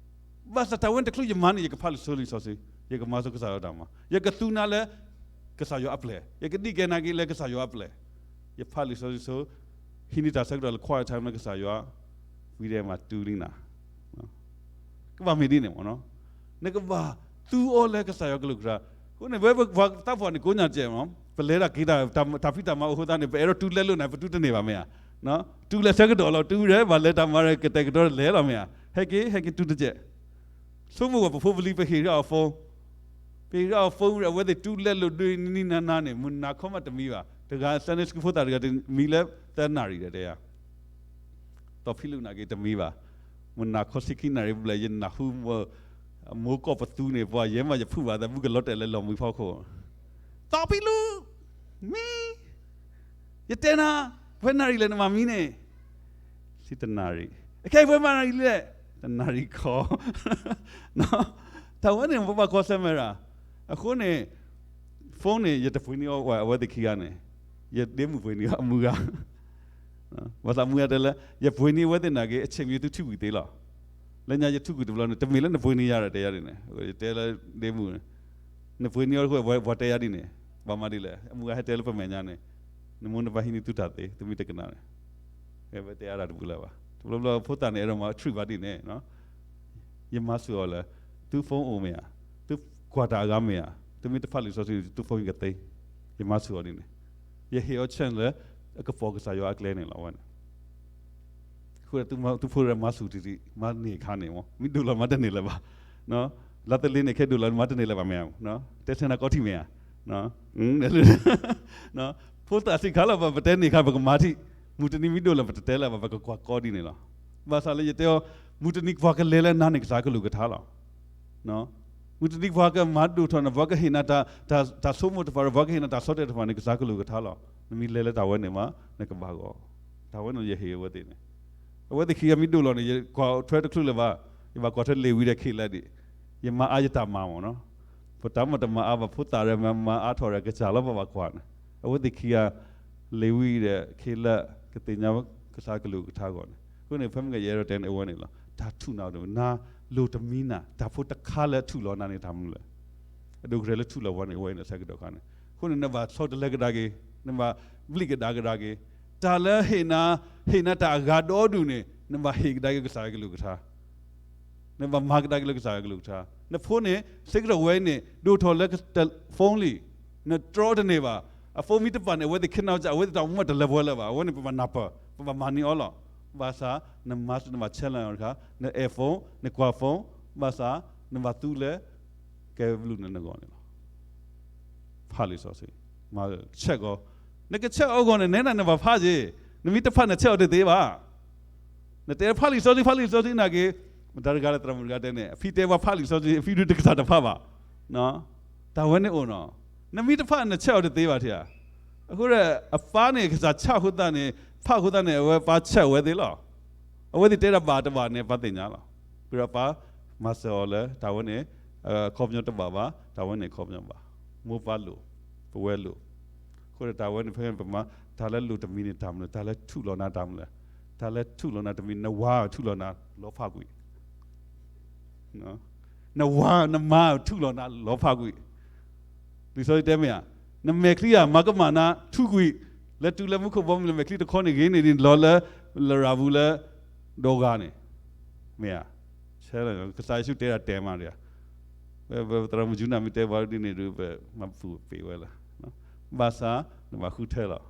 ဘၣ်ဆၣ်တၢ်ဝဲန့ၣ်တချုးယမၤန့ၣ် ယကဖးလံာ်စီဆှံ, ယကမၤဆိကစၢ်ယွၤတၢ်မၤ, ယကသူနၤလၢကစၢ်ယွၤအပျဲၢ်, ယကဒံးကဲနၤက့ၤလၢကစၢ်ယွၤအပျဲၢ်, ယဖးလံာ်စီဆှံ, ဟံးန့ၢ်တၢ်ဆၢကတီၢ်လၢ quiet time လၢကစၢ်ယွၤ, ဝံၤဒီးမၤတူၢ်လံနၤ ကဘၣ်မ့ၢ်ဒ်န့ၣ်မ့ၢ်နီၤ, နကဘၣ်သူအီၤလၢကစၢ်ယွၤကလုၢ်ကထါ, အဃိန့ၣ် ပဝဲပှၤသးပှၢ်န့ၣ် ကိးညါတကဲးမ့ၢ်နီၤ, ပလဲၤတၢ်က့ၤတၢ် တၢ်ဖံးတၢ်မၤအိၣ်အဃိသတးန့ၣ် ပအဲၣ်ဒိးတူၢ်လဲလိာ်နၤ ပတူၢ်တန့ၢ်ဘၣ်မ့ၢ်ဧါ, တူၢ်လဲဆၢကတီၢ်လီၤ တူၢ်ဒီး ဘၣ်လဲၤတၢ်မၤဒီး ကတဲာ်ကတီၤလဲၤလီၤမ့ၢ်ဧါ, ဟဲက့ၤ ဟဲက့ၤတူၢ်တကဲး ဆိကမိၣ်ဝဲပဖိပလံၤ ပဟ့ၣ်ဒၣ်အီၤ phone, ပဟ့ၣ်ဒၣ်အီၤ phone ဒီး အဝဲသ့ၣ်တူၢ်လဲလိာ်ဒိနံၤနံၤနၤနၤန့ၣ် မုၢ်နၤခီမးတမံဘၣ်, တဂၤ Sunday school ဖိသၣ်တဂၤ တမံလၢသၢနၣ်ရံၣ်ဒီးတဲယၤ, တီၢ်ဖံလူၣ်နာ်က့တမံဘၣ်, မုၢ်နၤခီဆံခံနၣ်ရံၣ်ဘျဲၣ် ယနၢ်ဟူ မိၢ်ကီၢ်ပသူန့ၣ် ပှၤယဲမးယဖုၣ်ဘၣ်သး ဘူးကလီၤတဲာ်လၢလီၢ်မံဖီခိၣ်, တီၢ်ဖံလူၣ်, မံ ယတဲနၤ, ပှဲၤနၣ်ရံၣ်လဲၣ်နမၤမံန့ၣ်, ဆံတနၣ်ရံၣ်, အခဲအံၤပှဲၤမနၣ်ရံၣ်လဲၣ်, တနၣ်ရံၣ်ခီ, တၢ်ဝဲန့ၣ် ပဘၣ်ကွၢ်ဆၢၣ်မဲာ်ရၣ်, အဃိန့ၣ် phone န့ၣ် ယတပှ့ၤန့ၢ်အီၤ အဝဲသ့ၣ်ခံဂၤန့ၣ်, ယဒ့မုၣ်ပှ့ၤန့ၢ်အီၤအမုၢ်ဂၤ ဘၣ်ဆၣ်မုၢ်ဂၤတဲလၢ ယပှ့ၤန့ၢ်အဝဲသ့ၣ်နာ်က့ အဆ့ၣ်မံၤသုထံၣ်ကွံာ်သ့လီၤ, လၢညါယထံၣ်ကွံာ်တဘျီန့ၣ် တမ့ၢ်လၢနပှ့ၤန့ၢ်ယၤဒီးတဲယၤဒ်န့ၣ်, ယတဲလၢဒ့မုၣ်န့ၣ်, နပှ့ၤန့ၢ်အီၤတဃိ ပှၤတဲယၤဒ်န့ၣ်, ဘၣ်မၤဒ်လဲၣ်, အမုၢ်ဂၤဟဲတဲလၢပမဲာ်ညါန့ၣ်, နမိၢ်နပၢ်ဟံးန့ၢ်သုတၢ်သ့ သုမ့ၢ်တကနၣ်န့ၣ်, ဝဲတဲအါဒၣ်တပူၤလၢၤဘၣ်, တဘျီဘျီဖိသၣ်န့ၣ် အဲၣ်ဒိးမၤ treat ဘၣ်ဒ်န့ၣ် ယမၤစၢၤအီၤလၢ သု phone အိၣ်မ့ၢ်ဧါ, သုကွၢ်တၢ်အဂၤမ့ၢ်ဧါ, သုမ့ၢ်တဖးလံာ်စီဆှံ သု phone ကသ့, ယမၤစၢၤအီၤဒ်န့ၣ်, ယဟ့ၣ်အီၤ chance လၢ အကပိာ်ကစၢ်ယွၤအကျဲန့ၣ်လီၤဝဲန့ၣ်, အဃိ သုဖိမၤစူၢ်တံၢ်တံၢ် မၤန့ၢ်အခါန့ၣ်မ့ၢ် မ့ၢ်ဒိၣ်လီၤမၤတန့ၢ်လၢၤဘၣ်, လါသလ့န့ၣ် ခဲဒိၣ်လီၤမၤတန့ၢ်လၢၤဘၣ်မ့ၢ်ဧါ, တဲဆၢနၤကီထံၣ်မ့ၢ်ဧါ ဖိသၣ်စံးခါလီၤ ပတဲန့ၢ်ခါ ပကမၤထံၣ်, မုၢ်တနံၤမ့ၢ်ဒိၣ်လၢၤ ပတတဲလၢၤဘၣ် ပကကွၢ်ကီဒ်န့ၣ်လီၤ. ဘၣ်ဆၣ်လၢယတဲအီၤ, မုၢ်တနံၤကွၢ်ကလဲၤလၢနၤန့ၣ် ကစၢ်ကလုၢ်ကထါလီၤ. မုၢ်တနံၤပှၤကမၤဒိၣ်ထီၣ်နၤ ပှၤကဟ့ၣ်နၤတၢ်ဆိကမိၣ်တဖၣ်ဒီး ပှၤကဟ့ၣ်နၤတၢ်ဆီတလဲတဖၣ်န့ၣ် ကစၢ်ကလုၢ်ကထါလီၤ. နမ့ၢ်လဲၤလၢတၢ်ဝဲန့ၣ်မး နကဘၣ်ဂီၢ်. တၢ်ဝဲန့ၣ်ယဟ့ၣ်အဝဲသ့ၣ်န့ၣ်, အဝဲသ့ၣ်ခံဂၤမ့ၢ်ဒိၣ်လီၤန့ၣ် ယကွၢ်ထွဲတချုးလၢၤဘၣ်, ယဘၣ်ကွၢ်ထွဲလ့ၤဝံၤဒီး ခဲလၢာ်ဒံး, ယမၤအါယတၢ်မၤမၢ်နီၤ. ပတၢ်မၤတမၤအါဘၣ် ဖိသၣ်ဒီးမၤအါထီၣ်ဒီး ကစၢ်လီၤပဘၣ်ကွၢ်န့ၣ်, အဝဲသ့ၣ်ခံဂၤ လ့ၤဝံၤဒီး ခဲလၢာ်ကသ့ၣ်ညါကစၢ်ကလုၢ်ကထါအဂီၢ်န့ၣ်. အဃိန့ၣ် ဖဲမ့ၢ်ကယအဲၣ်ဒိးတဲန့ၣ် အဝဲန့ၣ်လီၤ. တၢ်ထူၣ်နၤဒိၣ် နၤလိၣ်တမံနၤ တၢ်ဖိတခါလၢအထူၣ်လီၤနၤန့ၣ် တၢ်မနုၤလဲၣ်. အဒိၣ်ကတၢၢ်လၢထူၣ်လီၤပှၤန့ၣ် အဝဲန့ၣ်အဆၢကတီၢ်ခါန့ၣ်. အဃိန့ၣ် နဘၣ်ဆီတလဲကဒါက့ၤ, နဘၣ်ဘျံးကဒါက့ၤ, တၢ်လၢဟ့ၣ်နၤ, ဟ့ၣ်နၤတၢ်အဂၤဒီဒူၣ်န့ၣ် နဘၣ်ဟ့ၣ်ကဒါက့ၤကစၢ်ယွၤကလုၢ်ကထါ နဘၣ်မၤကဒါက့ၤလၢကစၢ်ယွၤကလုၢ်ကထါ. နဖိန့ၣ် ဆၢကတီၢ်ဝဲအံၤန့ၣ် ဒိၣ်ထီၣ်လၢ phone လံ, နတြီတန့ၢ်ဘၣ်. အဖိမ့ၢ်တပာ်န့ၣ် အဝဲသ့ၣ်ခဲနီၢ်ကစၢ် အဝဲသ့ၣ်တၢ်အိၣ်မူတလဲၤပှဲၤလၢၤဘၣ်. အဝဲန့ၣ် ပဘၣ်နၢ်ပၢၢ်, ပဘၣ်မၤန့ၢ်အီၤလီၤ. ဘၣ်ဆၣ် နမၤစၢၤ နဘၣ် challenge အီၤတခါ, နအဲၣ် phone, နကွၢ် phone, ဘၣ်ဆၣ် နဘၣ်သူလၢ ကဲဘျုးနနဂီၢ်န့ၣ်လီၤ. ဖးလံာ်စီဆှံ, မၤ check အီၤ, နက check အီၤအဂီၢ်န့ၣ် နဲဒၣ်နဘၣ်ဖးက့ၤ, နမ့ၢ်တဖးန check အီၤတသ့ဘၣ်. နတဲဖးလံာ်စီဆှံ ဖးလံာ်စီဆှံနာ်က့ၤ, မတၤတဂၤလၢသရၣ်မုၣ်တဂၤတဲန့ၣ် အဖံတဲပှၤဖးလံာ်စီဆှံ အဖံဒုးတကစၢ်တဖးဘၣ်. တၢ်ဝဲန့ၣ်အိၣ်နီၤ, နမ့ၢ်တဖးန check အီၤတသ့ဘၣ်ထံဧါ. အဃိဒီး အပၢ်န့ၣ် ကစၢ်ဆၣ်အဃိသတးန့ၣ် ဖးအဃိသတးန့ၣ် အဝဲပၢ် check ဝဲသ့ၣ်လီၤ. အဝဲသ့ၣ်တဲဒၣ်ဘၣ်တဘၣ်န့ၣ် ပၢ်သ့ၣ်ညါလီၤ. အဃိဒီးပၢ်မၤစၢၤအီၤလၢ တၢ်ဝဲန့ၣ် အခီပညီတဘၣ်ဘၣ်, တၢ်ဝဲန့ၣ်အခီပညီဘၣ်. မိၢ်ပၢ်လိၣ်, ပဝဲလိၣ်. အဃိဒီးတၢ်ဝဲန့ၣ် ဖဲပမၤ တၢ်လၢလိၣ်တမံၤန့ၣ်တၢ်မနုၤလဲၣ်, တၢ်လၢထူၣ်လီၤနၤတၢ်မနုၤလဲၣ်, တၢ်လၢထူၣ်လီၤနၤတမံၤ နဝၤထူၣ်လီၤနၤလီၤဖးကွံာ် နဝၤနမါထူၣ်လီၤနၤလီၤဖးကွံာ်. လံာ်စီဆှံတဲမ့ၢ်ဧါ, နမဲာ်ချံဧါ မၤကမၣ်နၤထူကွံာ်, လၢတုၤလၢမူခိၣ်ဘီမုၢ်လၢမဲာ်ချံတခီန့ၣ်ဂ့ၤန့ၢ်ဒံးလီၤလၢ လရာ်ပူၤလၢ ဒီဂၤန့ၣ်, မ့ၢ်ဧါ. ကစၢ်ယ့ၣ်ၡူးတဲဒၣ်တဲမးဒံးဧါ, ပသရၣ်မုၣ်ယူနၢ်မ့ၢ်တဲပှၤဒ်န့ၣ်ဒီး ပမၤပူၤပ့ၤဝဲလၢ ဘၣ်ဆၣ် နဘၣ်ဃုထၢလီၤ.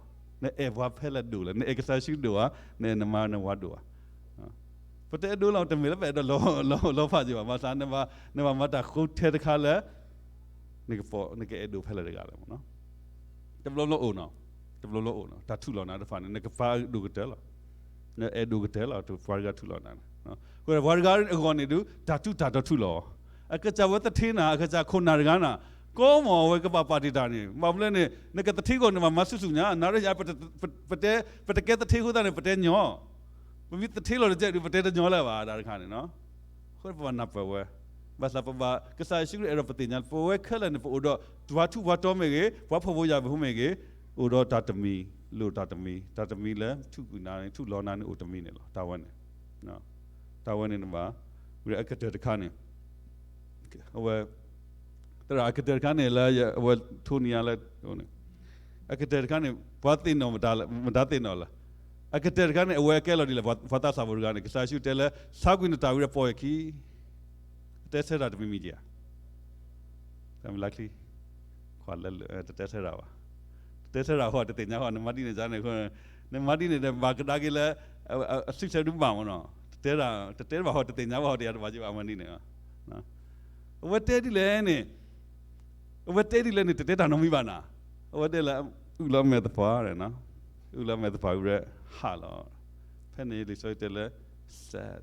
နအဲၣ်ပှၤဖဲလဲၣ်ဒိၣ်လဲၣ်, နအဲၣ်ကစၢ်ယ့ၣ်ၡူးဒိၣ်ဧါ, နအဲၣ်နမါနဝၤဒိၣ်ဧါ. ပတအဲၣ်ဒိးလီၤ တမ့ၢ်လၢပအဲၣ်ဒိးလီၤဖးက့ၤဘၣ်, ဘၣ်ဆၣ် နဘၣ်မၤတၢ်ဃုထၢတခါလၢ နကအဲၣ်ဒိးဖဲလဲၣ်တဂၤလဲၣ်မ့ၢ်နီၤ. တဘျီဘျီအိၣ်နီၤ, တဘျီဘျီအိၣ်နီၤ, တၢ်ထူၣ်လီၤနၤတဖၣ်န့ၣ် နကပာ်ဒိၣ်ကတၢၢ်လီၤ. နအဲၣ်ဒိးကတၢၢ်လီၤ ပှၤတဂၤထူၣ်လီၤနၤန့ၣ်. အဃိပှၤတဂၤအဂီၢ်န့ၣ်ဒုး တၢ်ထူးတၢ်တီၤထူၣ်လီၤအီၤ. အကစၢ်ဝဲသထ့နၤ, အကစၢ်ခိၣ်နၢ်တဂၤနၤ, ကိးမ့ၢ်အဝဲကဘၣ်ပာ်တ့ၢ်တၢ်န့ၣ်, ဘၣ်မနုၤလဲၣ်န့ၣ် နကသထ့ဂီၢ်န့ၣ် ဘၣ်မၤဆူၣ်ဆူၣ်ညါ, နၤဒီးယၤ ပတဲ ပတကဲသထ့အဃိသတးန့ၣ် ပတဲညီ, ပမ့ၢ်သထ့လီၤတကဲဒုး ပတဲတညီလၢၤဘၣ် တၢ်တခါန့ၣ်နီၤ. အဃိပဘၣ်နၢ်ပၢၢ်ဝဲ, ဘၣ်ဆၣ်ပဘၣ် ကစၢ်ယ့ၣ်ၡူးခရံာ်အဲၣ်ဒိးပသ့ၣ်ညါ ပဝဲခဲလၢာ်န့ၣ် ပအိၣ်ဒီး ပှၤထူးပှၤတီၤမ့ၢ်ဂ့ၤ, ပှၤဖှီၣ်ဖိယာ်ဖိမ့ၢ်ဂ့ၤ, အိၣ်ဒီးတၢ်တမံၤ, လိၣ်တၢ်တမံၤ, တၢ်တမံၤလၢထူၣ်ကွံာ်နၤန့ၣ် ထူၣ်လီၤနၤန့ၣ်အိၣ်တမံၤန့ၣ်လီၤ. တၢ်ဝဲန့ၣ်, တၢ်ဝဲန့ၣ်နဘၣ်, ဝံၤဒီးအကတၢၢ်တခါန့ၣ်, အဝဲ သရၣ်အကတၢၢ်တခါန့ၣ်လၢ အဝဲထိနံၤညါလၢ အကတၢၢ်တခါန့ၣ် ပှၤသ့ၣ်နီၣ်မတၤသ့ၣ်နီၣ်လဲၣ်. အကတၢၢ်တခါန့ၣ် အဝဲအကဲလီၤဒ်လဲၣ်, ပှၤသးစၢ်ဖိတဂၤန့ၣ် ကစၢ်ယ့ၣ်ၡူးတဲလၢ ဆါကွံာ်နတၢ်ဝံၤဒီးပိာ်ယခံ, တတဲဆၢတၢ်တမံၤမံၤဧါ. တၢ်မ့ၢ်လၢချံ, ခွါလၢ တတဲဆၢတၢ်ဘၣ်. တတဲဆၢတၢ်ဃီတသ့ၣ်ညါဃီ နမၤဒ်န့ၣ်န့ၣ်, နမၤဒ်န့ၣ်ဒီး ဘၣ်ကဒါက့ၤလၢ အစုဆၢဒုးဘၣ်မ့ၢ်နီၤ. တတဲတၢ်, တတဲဘၣ်ဃီတသ့ၣ်ညါဘၣ်ဃီ တယၤတဘၣ်က့ၤဘၣ်မၤဒ်န့ၣ်. အဝဲတဲဒ်လဲၣ်န့ၣ်, အဝဲတဲဒ်လဲၣ်န့ၣ် တတဲတၢ်နီတမံၤဘၣ်နၤ. အဝဲတဲလၢ အုၣ်လီၤမဲာ်သပှၢ်, အုၣ်လီၤမဲာ်သပှၢ်ဝံၤဒီး ဟးလီၤ. ဖဲန့ၣ်လံာ်စီဆှံတဲလၢ sad,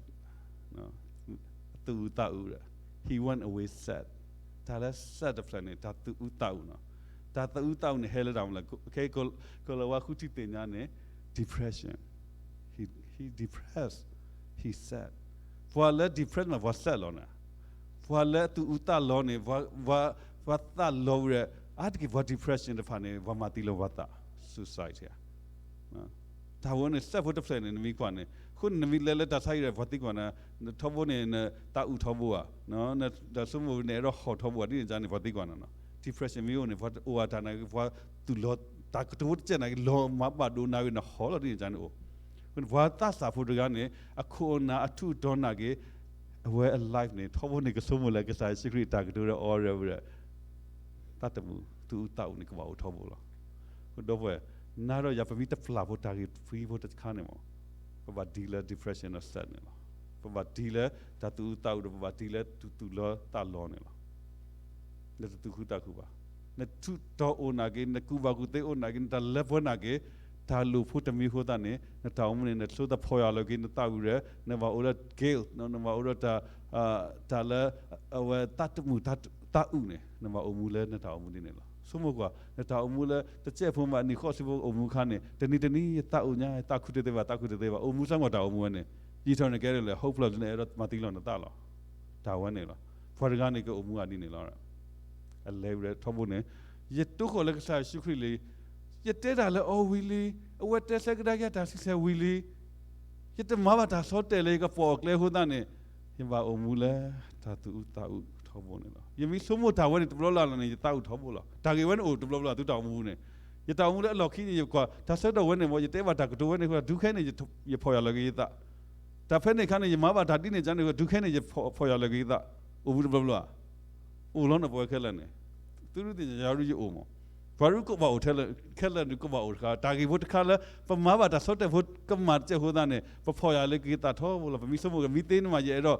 သူၣ်အုးသးအုးဒီး he went away sad. တၢ်လၢ sad တဖျၢၣ်န့ၣ် တၢ်သူၣ်အုးသးအုးနီၤ. တၢ်သူၣ်အုးသးအုးန့ၣ် ဟဲလၢတၢ်မနုၤလဲၣ်, ခဲကိလၤဝါဃုထံသ့ၣ်ညါန့ၣ် depression, he, he depressed, he sad. ပှၤလၢ depression မး ပှၤ sad လီၤန့ၣ်, ပှၤလၢသူၣ်အုးသးလီၤန့ၣ်, ပှၤသးလီၤဝံၤဒီး အါတက့ၢ်ပှၤ depression တဖၣ်န့ၣ် ပှၤမၤသံလၢပှၤသး suicide ဧါ. တၢ်ဝဲန့ၣ် sad ဖိတဖျၢၣ်န့ၣ် နမ့ၢ်ကွၢ်န့ၣ်, အဃိန့ၣ် နမ့ၢ်လဲၤလၢတၢ်ဆါဟံၣ်ဒီး ပှၤသံကွၢ်နၤ, နထီဘိန့ၣ် နသးအုးထီဘိဧါ, နတၢ်ဆိကမိၣ်န့ၣ် အဲၣ်ဒိးဟီၣ်ထီဘိဧါ, ဒ်န့ၣ်န့ၣ် ပှၤသံကွၢ်နၤနီၤ. depression မ့ၢ်အိၣ်န့ၣ် ပှၤအိၣ်အတၢ်နာ်က့ ပှၤသူၣ်လီၤ, တၢ်ကတိၤတစဲးနာ်က့ လီၤမၢ်ဘၣ်ဒိနၤဂ့ၤ နဟီၣ်လီၤ ဒ်န့ၣ်န့ၣ်အိၣ်. ပှၤသးစၢ်ဖိတဂၤန့ၣ် အခိၣ်အနၢ်အထူးအတီၤနာ်က့ အဝဲအ life န့ၣ် ထီဘိန့ၣ် ကဆိကမိၣ်လၢ ကစၢ်ယ့ၣ်ၡူးခရံာ်အတၢ်ကတိၤဒီးအီၤဒီး သးတမုာ် သူၣ်အုးသးအုးန့ၣ် ကဘၣ်အိၣ်ထီဘိလီၤ. ဒီပုၢ်ဝဲၢ်, နၤဒီးယၤ ပမ့ၢ်တပျၢ်ဖိတၢ်ဂ့ၢ်ဖှံဖိတခါန့ၣ်မး, ပဘၣ် deal လၢ depression ဒီး sad န့ၣ်လီၤ. ပဘၣ် deal လၢတၢ်သူၣ်အုးသးအုးဒီး ပဘၣ် deal လၢတၢ်သူၣ်လီၤသးလီၤန့ၣ်လီၤ. နတသူၣ်ခုသးခုဘၣ်. နထူးတီၤအိၣ်နာ်က့, နကူၣ်ဘၣ်ကူၣ်သ့အိၣ်နာ်က့, နတၢ်လၢပှဲၤနာ်က့, တၢ်လိၣ်ဖိတမံၤအဃိသတးန့ၣ် နတၢ်အိၣ်မူန့ၣ် နဆိသးဖီၣ်ယွၤလီၤက့ၤနသးဝံၤဒီး နဘၣ်အိၣ်ဒီး guilt နီၤ, နဘၣ်အိၣ်ဒီးတၢ် တၢ်လၢ အဝဲသးတမုာ်တၢ်အုၣ်န့ၣ် နဘၣ်အိၣ်မူလၢနတၢ်အိၣ်မူဒ်န့ၣ်လီၤ. ဆိကမိၣ်ကွၢ် နတၢ်အိၣ်မူလၢတစဲးဖိမး နံၣ်ဃိးဆံဖိအိၣ်မူအခါန့ၣ် တနံၤတနံၤ ယသးအုၣ်ညါ ယသးခုတသ့ဘၣ် သးခုတသ့ဘၣ် အိၣ်မူစ့ၢ်ကီးတၢ်အိၣ်မူဝဲန့ၣ် ယံာ်ထီၣ်န့ၣ်ကဲဒ်လဲၣ် hopeless လၢနအဲၣ်ဒိးမၤသံလီၤနသးလီၤ. တၢ်ဝဲန့ၣ်လီၤ. ပှၤတဂၤန့ၣ်ကအိၣ်မူအဒ်န့ၣ်လီၤ. အလဲၤဝံၤဒီးထီဘိန့ၣ် ယတိၢ်ဃီၣ်လၢကစၢ်ယ့ၣ်ၡူးခရံာ်လံ. ယတဲတၢ်လၢအီၤဝံၤလံ. အဝဲတဲဆၢကဒါက့ၤတၢ်စံးဆၢဝံၤလံ. ယတမၤဘၣ်တၢ်ဆီတလဲလၢယကပိာ်အကျဲအဃိသတးန့ၣ် ယဘၣ်အိၣ်မူလၢတၢ်သူၣ်အုးသးအုးထီဘိန့ၣ်လီၤ. ယမ့ၢ်ဆိကမိၣ်တၢ်ဝဲန့ၣ် တဘျီဘျီလီၤန့ၣ် ယသးအုးထီဘိလီၤ. တၢ်ဂ့ၢ်ဝဲန့ၣ်အိၣ်တဘျီဘျီလီၤ သုတၢ်အိၣ်မူန့ၣ် ယတၢ်အိၣ်မူလၢအလီၢ်ခံန့ၣ် ယကွၢ်တၢ်ဆၢကတီၢ်ဝဲန့ၣ် ယတဲဘၣ်တၢ်ကတိၤဝဲန့ၣ်အဃိ တုၤခဲအံၤန့ၣ် ယဖီၣ်ယွၤလီၤက့ၤယသး တၢ်ဖဲန့ၣ်အခါန့ၣ် ယမၤဘၣ်တၢ်ဒ်န့ၣ်ကန့ၣ် တုၤခဲအံၤန့ၣ် ယဖီၣ်ယွၤလီၤက့ၤယသး အိၣ်မူတဘျီဘျီဧါ. အိၣ်လီၤန့ၣ် ပဝဲခဲလၢာ်န့ၣ် သုဒုးသ့ၣ်ညါယၤဒုးယအိၣ်မး. ပှၤဒုးကဘၣ်အိၣ်ထဲလၢာ် ခဲလၢာ်ဒုးကဘၣ်အိၣ်တခါ တၢ်ဂ့ၢ်ဖိတခါလၢ ပမၤဘၣ်တၢ်ဆီတလဲဖိကမၣ်တစဲးဖိသတးန့ၣ် ပဖီၣ်ယွၤလီၤက့ၤယသးထီဘိလီၤ. ပမ့ၢ်ဆိကမိၣ်က့ၤ မ့ၢ်သ့န့ၣ်မး ယအဲၣ်ဒိး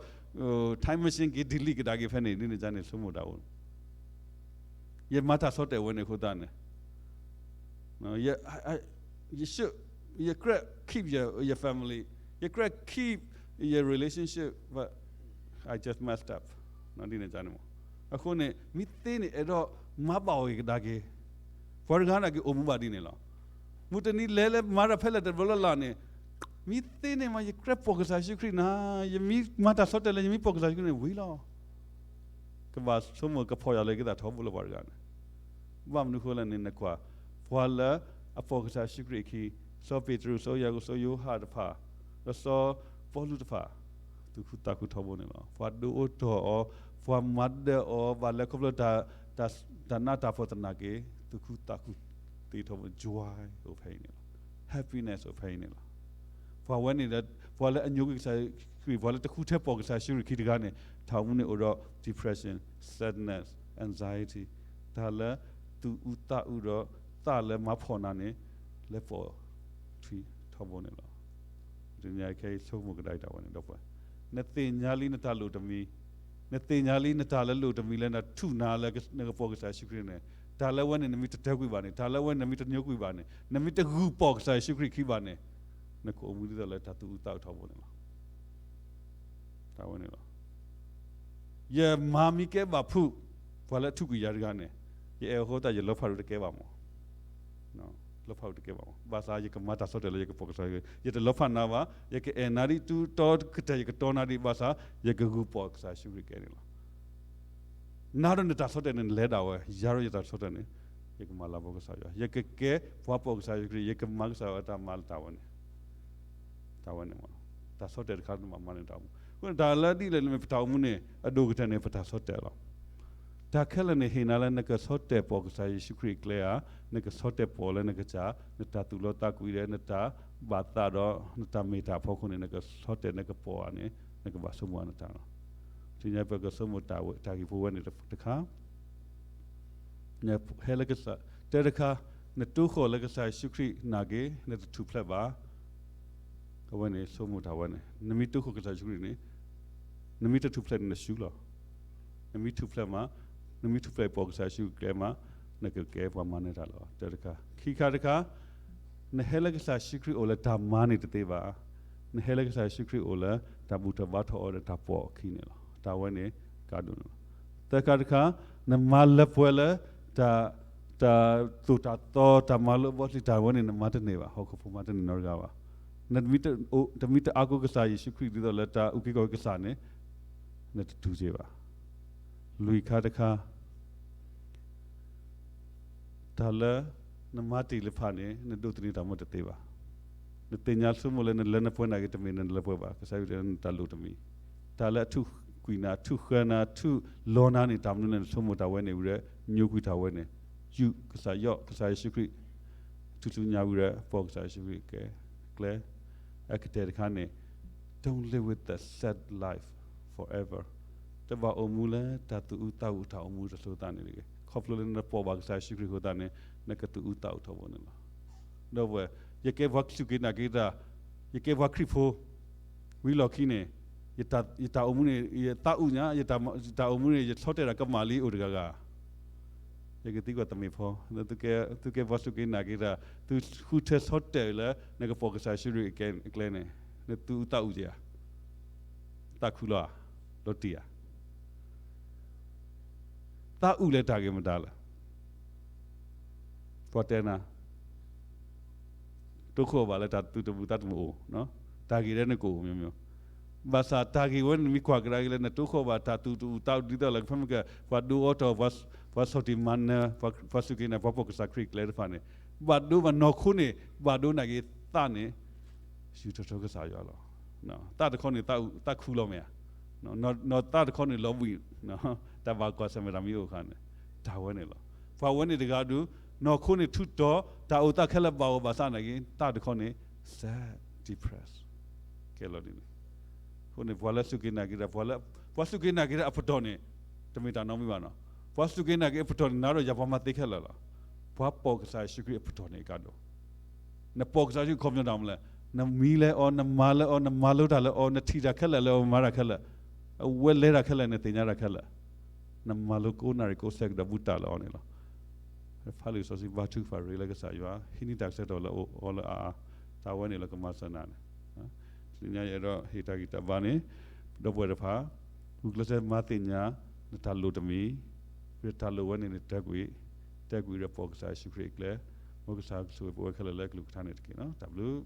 time machine က့ၤ delete ကဒါက့ၤဖဲန့ၣ် ဒ်န့ၣ်ကန့ၣ် ဆိကမိၣ်တၢ်အိၣ် ယမၤတၢ်ဆီတလဲဝဲန့ၣ်အဃိသတးန့ၣ် ယ ယ ယကြၢး keep ယ family, ယကြၢး keep ယ relationship, but I just messed up ဒ်န့ၣ်န့ၣ်မး. အဃိန့ၣ် မ့ၢ်သ့န့ၣ် အဲၣ်ဒိးမၤဘၣ်အီၤက့ၤကဒါက့ၤ ပှၤတဂၤန့ၣ်က့ၤအိၣ်မူဘၣ်ဒ်န့ၣ်လီၤ. မုၢ်တနံၤလဲၤလၢမၤတၢ်ဖဲလဲၣ်တဘျီလၢ်လၢ်န့ၣ် မ့ၢ်သ့န့ၣ်မး ယကြၢးပိာ်ကစၢ်ယ့ၣ်ၡူးခရံာ်နၤ, ယမ့ၢ်မၤတၢ်ဆီတလဲလၢ ယမ့ၢ်ပိာ်ကစၢ်ယ့ၣ်ၡူးခရံာ်န့ၣ် ဝံၤလီၤ. ကဘၣ်ဆိကမိၣ်ကဖီၣ်ယွၤလီၤက့ၤသးထီဘိလီၤ ပှၤတဂၤန့ၣ်. ဘၣ်မနုၤအဃိလဲၣ်န့ၣ် နကွၢ် ပှၤလၢအပိာ်ကစၢ်ယ့ၣ်ၡူးခရံာ်အခံ စီၤပ့းတရူး စီၤယၤကိာ် စီၤယိၤဟၣ်တဖၣ် ဒီးစီၤပီလူးတဖၣ် သူၣ်ခုသးခုထီဘိန့ၣ်လီၤ. ပှၤဒုးအိၣ်ထီၣ်အီၤ ပှၤမၤဒၢးအီၤ ဘၣ်လဲၤခီဖျိ တၢ်နးတၢ်ဖှီၣ်သနာ်က့ သူၣ်ခုသးခုသ့ထီဘိ joy အိၣ်ဖဲအံၤန့ၣ်လီၤ. happiness အိၣ်ဖဲအံၤန့ၣ်လီၤ. ပှၤဝဲန့ၣ်ဒီး ပှၤလၢအညိကွံာ်ကစၢ်ခရံာ် ပှၤလၢတဃုထဲပိာ်ကစၢ်ယ့ၣ်ၡူးခရံာ်ခံတဂၤန့ၣ် တၢ်အိၣ်မူန့ၣ်အိၣ်ဒီး depression, sadness, anxiety, တၢ်လၢသူၣ်အုးသးအုးဒီး သးလၢမၤဖှီၣ်နၤန့ၣ် လဲၤပိာ်ထွံၣ်ထီဘိန့ၣ်လီၤ. တနံၤအံၤခဲအံၤဆိကမိၣ်ကဒါအံၤတၢ်ဝဲန့ၣ်ဒီပုၢ်ဝဲၢ်, နသ့ၣ်ညါလံနတၢ်လိၣ်တမံၤ, နသ့ၣ်ညါလံနတၢ်လၢလိၣ်တမံၤလၢနထူၣ်နၤလၢနကပိာ်ကစၢ်ယ့ၣ်ၡူးခရံာ်န့ၣ်, တၢ်လၢဝဲန့ၣ် နမ့ၢ်တတဲကွံာ်ဘၣ်န့ၣ်, တၢ်လၢဝဲန့ၣ် နမ့ၢ်တညိကွံာ်ဘၣ်န့ၣ်, နမ့ၢ်တဂုၢ်ပိာ်ကစၢ်ယ့ၣ်ၡူးခရံာ်ခံဘၣ်န့ၣ်, နကအိၣ်မူဒ်သိးလၢတၢ်သူၣ်အုးသးအုးထီဘိန့ၣ်လီၤ. တၢ်ဝဲန့ၣ်လီၤ. ယမၤမံကဲဘၣ်ဖုး ပှၤလၢအထူးကွံာ်ယၤတဂၤန့ၣ်, ယအဲၣ်အဃိသတး ယလီဖးဒိၣ်တကဲဘၣ်မး, လီဖးဒိၣ်တကဲဘၣ်မး, ဘၣ်ဆၣ်ယကမၤတၢ်ဆီတလဲလၢယကပိာ်ကစၢ်ယ့ၣ်ၡူးခရံာ်, ယတလီဖးနၤဘၣ်, ယကအဲၣ်နၤဒ်တုၤတီကတၢၢ် ယကတီနၤဒ်, ဘၣ်ဆၣ်ယကဂုၢ်ပိာ်ကစၢ်ယ့ၣ်ၡူးခရံာ်ကဲန့ၣ်လီၤ. နၤဒီးနတၢ်ဆီတလဲန့ၣ် နလဲၤဒၣ်ဝဲ, ယၤဒီးယတၢ်ဆီတလဲန့ၣ် ယကမၤလၤကပီၤကစၢ်ယွၤ, ယကကဲပှၤပိာ်ကစၢ်ယ့ၣ်ၡူးခရံာ်, ယကမၤကစၢ်ယွၤအတၢ်မၤလၢတၢ်ဝဲန့ၣ် တၢ်ဝဲန့ၣ်မး, တၢ်ဆီတလဲတခါန့ၣ်မၤန့ၢ်တၢ်အိၣ်မူ, အဃိန့ၣ် တၢ်လၢဒ်လဲၣ်န့ၣ်မ့ၢ်ပတၢ်အိၣ်မူန့ၣ် အဒိၣ်ကတၢၢ်န့ၣ် ပတၢ်ဆီတလဲလီၤ. တၢ်ခဲလၢာ်န့ၣ်ဟ့ၣ်နၤလၢနကဆီတလဲပိာ်ကစၢ်ယ့ၣ်ၡူးခရံာ်အကျဲဧါ, နကဆီတလဲပိာ်လၢနကစၢ်, နတၢ်သူၣ်လီသးကွံဒီး နတၢ်ဘၣ်သးဒီး နတၢ်မ့ၢ်တၢ်အဖီခိၣ်န့ၣ် နကဆီတလဲနကပိာ်ဧါန့ၣ် နကဘၣ်ဆိကမိၣ်အီၤနတၢ်လီၤ. တနံၤအံၤပကဆိကမိၣ်တၢ်ဂ့ၢ်ဖိဝဲန့ၣ်တခါ နဟဲလၢကစၢ်, တၢတခါ, နတိၢ်ဃီၣ်လၢကစၢ်ယ့ၣ်ၡူးခရံာ်နာ်က့ နတထူၣ်ဖျဲးဘၣ်. အဝဲန့ၣ်ဆိကမိၣ်တၢ်ဝဲန့ၣ်, နမ့ၢ်တိၢ်ဃီၣ်ကစၢ်ယ့ၣ်ၡူးခရံာ်န့ၣ်, နမ့ၢ်တထူၣ်ဖျဲးန့ၣ်နဆူၣ်လီၤ. နမ့ၢ်ထူၣ်ဖျဲးမး, နမ့ၢ်ထူၣ်ဖျဲးပိာ်ကစၢ်ယ့ၣ်ၡူးခရံာ်အကျဲမး, နကကဲပှၤမၤနၢၤတၢ်လီၤ. တၢတခါ, ခံခါတခါ, နဟဲလၢကစၢ်ယ့ၣ်ၡူးခရံာ်အအိၣ်လၢတၢ်မၤန့ၣ်တသ့ဘၣ်. နဟဲလၢကစၢ်ယ့ၣ်ၡူးခရံာ်အအိၣ်လၢတၢ်ဘူၣ်ထီၣ်ဘါထီၣ်အီၤဒီးတၢ်ပိာ်အခံန့ၣ်လီၤ. တၢ်ဝဲန့ၣ်ကးဒိၣ်န့ၣ်လီၤ. သၢခါတခါ, နမၤလၢပှဲၤလၢ တၢ်, တၢ်သိၣ်တၢ်သီ တၢ်မၤလိာ်အဘီတၢ်ဝဲန့ၣ် နမၤတန့ၢ်ဘၣ်, ဟီၣ်ခိၣ်ဖိမၤတန့ၢ်နီတဂၤဘၣ်. နတမ့ၢ်တအါကိးကစၢ်ယ့ၣ်ၡူးခရံာ်ဒ်သိးလၢတၢ်အုၣ်က့ၤခီၣ်က့ၤကစၢ်န့ၣ် နတတုၤက့ၤဘၣ်. လွံၢ်ခါတခါ, တၢ်လၢနမၤတ့ၢ်လၢဖးန့ၣ် နဒိးသန့ၤတၢ်မ့ၢ်တသ့ဘၣ်. နသ့ၣ်ညါဆိကမိၣ်လၢနလၢနပှဲၤနာ်က့ တမ့ၢ်နလၢပှဲၤဘၣ်, ကစၢ်ယွၤတဲနတၢ်လိၣ်တမံၤ, တၢ်လၢအထူးကွံာ်နၤ ထူးဃၢနၤ ထူးလီၤနၤန့ၣ် တၢ်မနုၤလဲၣ် နဆိကမိၣ်တၢ်ဝဲန့ၣ်ဝံၤဒီး ညိကွံာ်တၢ်ဝဲန့ၣ်, ယူးကစၢ်ယွၤ ကစၢ်ယ့ၣ်ၡူးခရံာ် ထူၣ်စုညါဝံၤဒီး ပိာ်ကစၢ်ယ့ၣ်ၡူးခရံာ်ကဲကျဲ. အကတၢၢ်တခါန့ၣ်, don't live with the sad life forever. တဘၣ်အိၣ်မူလၢတၢ်သူၣ်အုးသးအုးတၢ်အိၣ်မူတစိၤသးန့ၣ်တဂ့ၤ. ခီဖျိလၢနပိာ်ဘၣ်ကစၢ်ယ့ၣ်ၡူးခရံာ်အဃိသတးန့ၣ် နကသူၣ်အုးသးအုးထီဘိန့ၣ်လီၤ. ဒီပုၢ်ဝဲၢ်, ယကဲပှၤစူၢ်က့ၤနာ်က့ၤတၢ်, ယကဲပှၤခရံာ်ဖိ ဝံၤလီၢ်ခံန့ၣ်, ယတၢ်အိၣ်မူန့ၣ် ယသးအုးညါ, ယတၢ်အိၣ်မူန့ၣ် ယဆီတလဲတၢ်ကမၣ်လံအိၣ်တဂၤဂၤ. ယကသံကွၢ်တမ့ၢ်ဖီ, သုကဲပှၤစူၢ်က့ၤနာ်က့ၤတၢ်, သုဃုထၢဆီတၢၢ်လၢ နကပိာ်ကစၢ်ယ့ၣ်ၡူးခရံာ်အကျဲန့ၣ်, နသူၣ်အုးသးအုးဧါ, သးခုလီၤဧါ, လီၤတံၢ်ဧါ. သးအုးလၢတၢ်ဂ့ၤမတၤလဲၣ်. ပှၤတဲနၤ တိခိၣ်ဘၣ်လၢတၢ်သူၣ်တမုာ်သးတမုာ်အိၣ်, တၢ်ဂ့ၤလၢနကအိၣ်မ့ၢ်မ့ၢ်, ဘၣ်ဆၣ်တၢ်ဂ့ၤဝဲန့ၣ် နမ့ၢ်ကွၢ်ကဒါက့ၤလၢ နတိခိၣ်ဘၣ်တၢ်သူၣ်တအုးသးအုးဒ်သိးလၢ ကဖဲမ့ၢ်က ပှၤဒိအီတီၢ်, ပှၤဆီၣ်တံၢ်မၤနၢၤ, ပှၤစူၢ်က့ၤနာ် ပှၤပိာ်ကစၢ်ခရံာ်ကျဲတဖၣ်န့ၣ်, ဘၣ်ဒိဘၣ်နီၢ်ခိန့ၣ်, ဘၣ်ဒိနာ်က့ၤသးန့ၣ်, စူၢ်ထီၣ်ထီကစၢ်ယွၤလီၤ. သးတခီန့ၣ် သးခုလီၤမ့ၢ်ဧါ. နီၢ်သးတခီန့ၣ်လီၤဘှံး, တၢ်ဘၣ်ကွၢ်ဆၢၣ်မဲာ်တၢ်မ့ၢ်အိၣ်အခါန့ၣ်, တၢ်ဝဲန့ၣ်လီၤ. ပှၤဝဲန့ၣ်တဂၤဒုး, နီၢ်ခိန့ၣ်ထူးတီၤ, တၢ်အိၣ်သးခဲလၢာ်ဘၣ်အိၣ်ဘၣ်ဆၣ်နာ်က့ၤ, သးတခီန့ၣ်, sad, depressed, ကဲလီၤဒ်န့ၣ်. အဃိန့ၣ် ပှၤလၢစူၢ်က့ၤနာ်က့ၤတၢ်, ပှၤစူၢ်က့ၤနာ်က့ၤတၢ်အပတီၢ်န့ၣ်, တမ့ၢ်တၢ်နီတမံၤဘၣ်နီၤ. ပှၤစူၢ်က့ၤနာ်က့ၤအပတီၢ်န့ၣ် နၤဒီးယၤပှၤမၤသ့ခဲလၢာ်လီၤ. ပှၤပိာ်ကစၢ်ယ့ၣ်ၡူးခရံာ်အပတီၢ်န့ၣ်အကါဒိၣ် နပိာ်ကစၢ်ယ့ၣ်ၡူးခီပညီတၢ်မနုၤလဲၣ်, နမံလၢအီၤ, နမၤလၢအီၤ, နမၤလိတၢ်လၢအီၤ, နထံၣ်တၢ်ခဲလၢာ်လၢအီၤ, နမၤတၢ်ခဲလၢာ်, အဝဲလဲၤတၢ်ခဲလၢာ်, နသ့ၣ်ညါတၢ်ခဲလၢာ်, နမၤလိကိးနၣ်ရံၣ်ကိးဆဲးကဒီးဘူးတၢ်လၢအီၤန့ၣ်လီၤ. ဖးလံာ်စီဆှံဘါထုကဖၣ်ရ့လၢကစၢ်ယွၤ, ဟံးန့ၢ်တၢ်ကဆှဲကတီၢ်လၢအီၤလၢအအါ, တၢ်ဝဲန့ၣ်လီၤကမၤစၢၤနၤန့ၣ်. တနံၤညါယအဲၣ်ဒိးဟ့ၣ်တၢ်ဂံၢ်တၢ်ဘါန့ၣ်, ဒီပုၢ်ဝဲၢ်တဖၣ်, ဂုာ်ကျဲးစၢးမၤသ့ၣ်ညါ, နတၢ်လိၣ်တမံၤ, တၢ်လိၣ်ဝဲန့ၣ်န့ၣ်တဲကွံာ်, တဲကွံာ်ဒီးပိာ်ကစၢ်ယ့ၣ်ၡူးခရံာ်အကျဲ, မ်ကစၢ်ကဆိၣ်ဂ့ၤပဝဲခဲလၢာ်လၢကလုၢ်ကထါန့ၣ်တက့ၢ်. တၢ်ဘျုး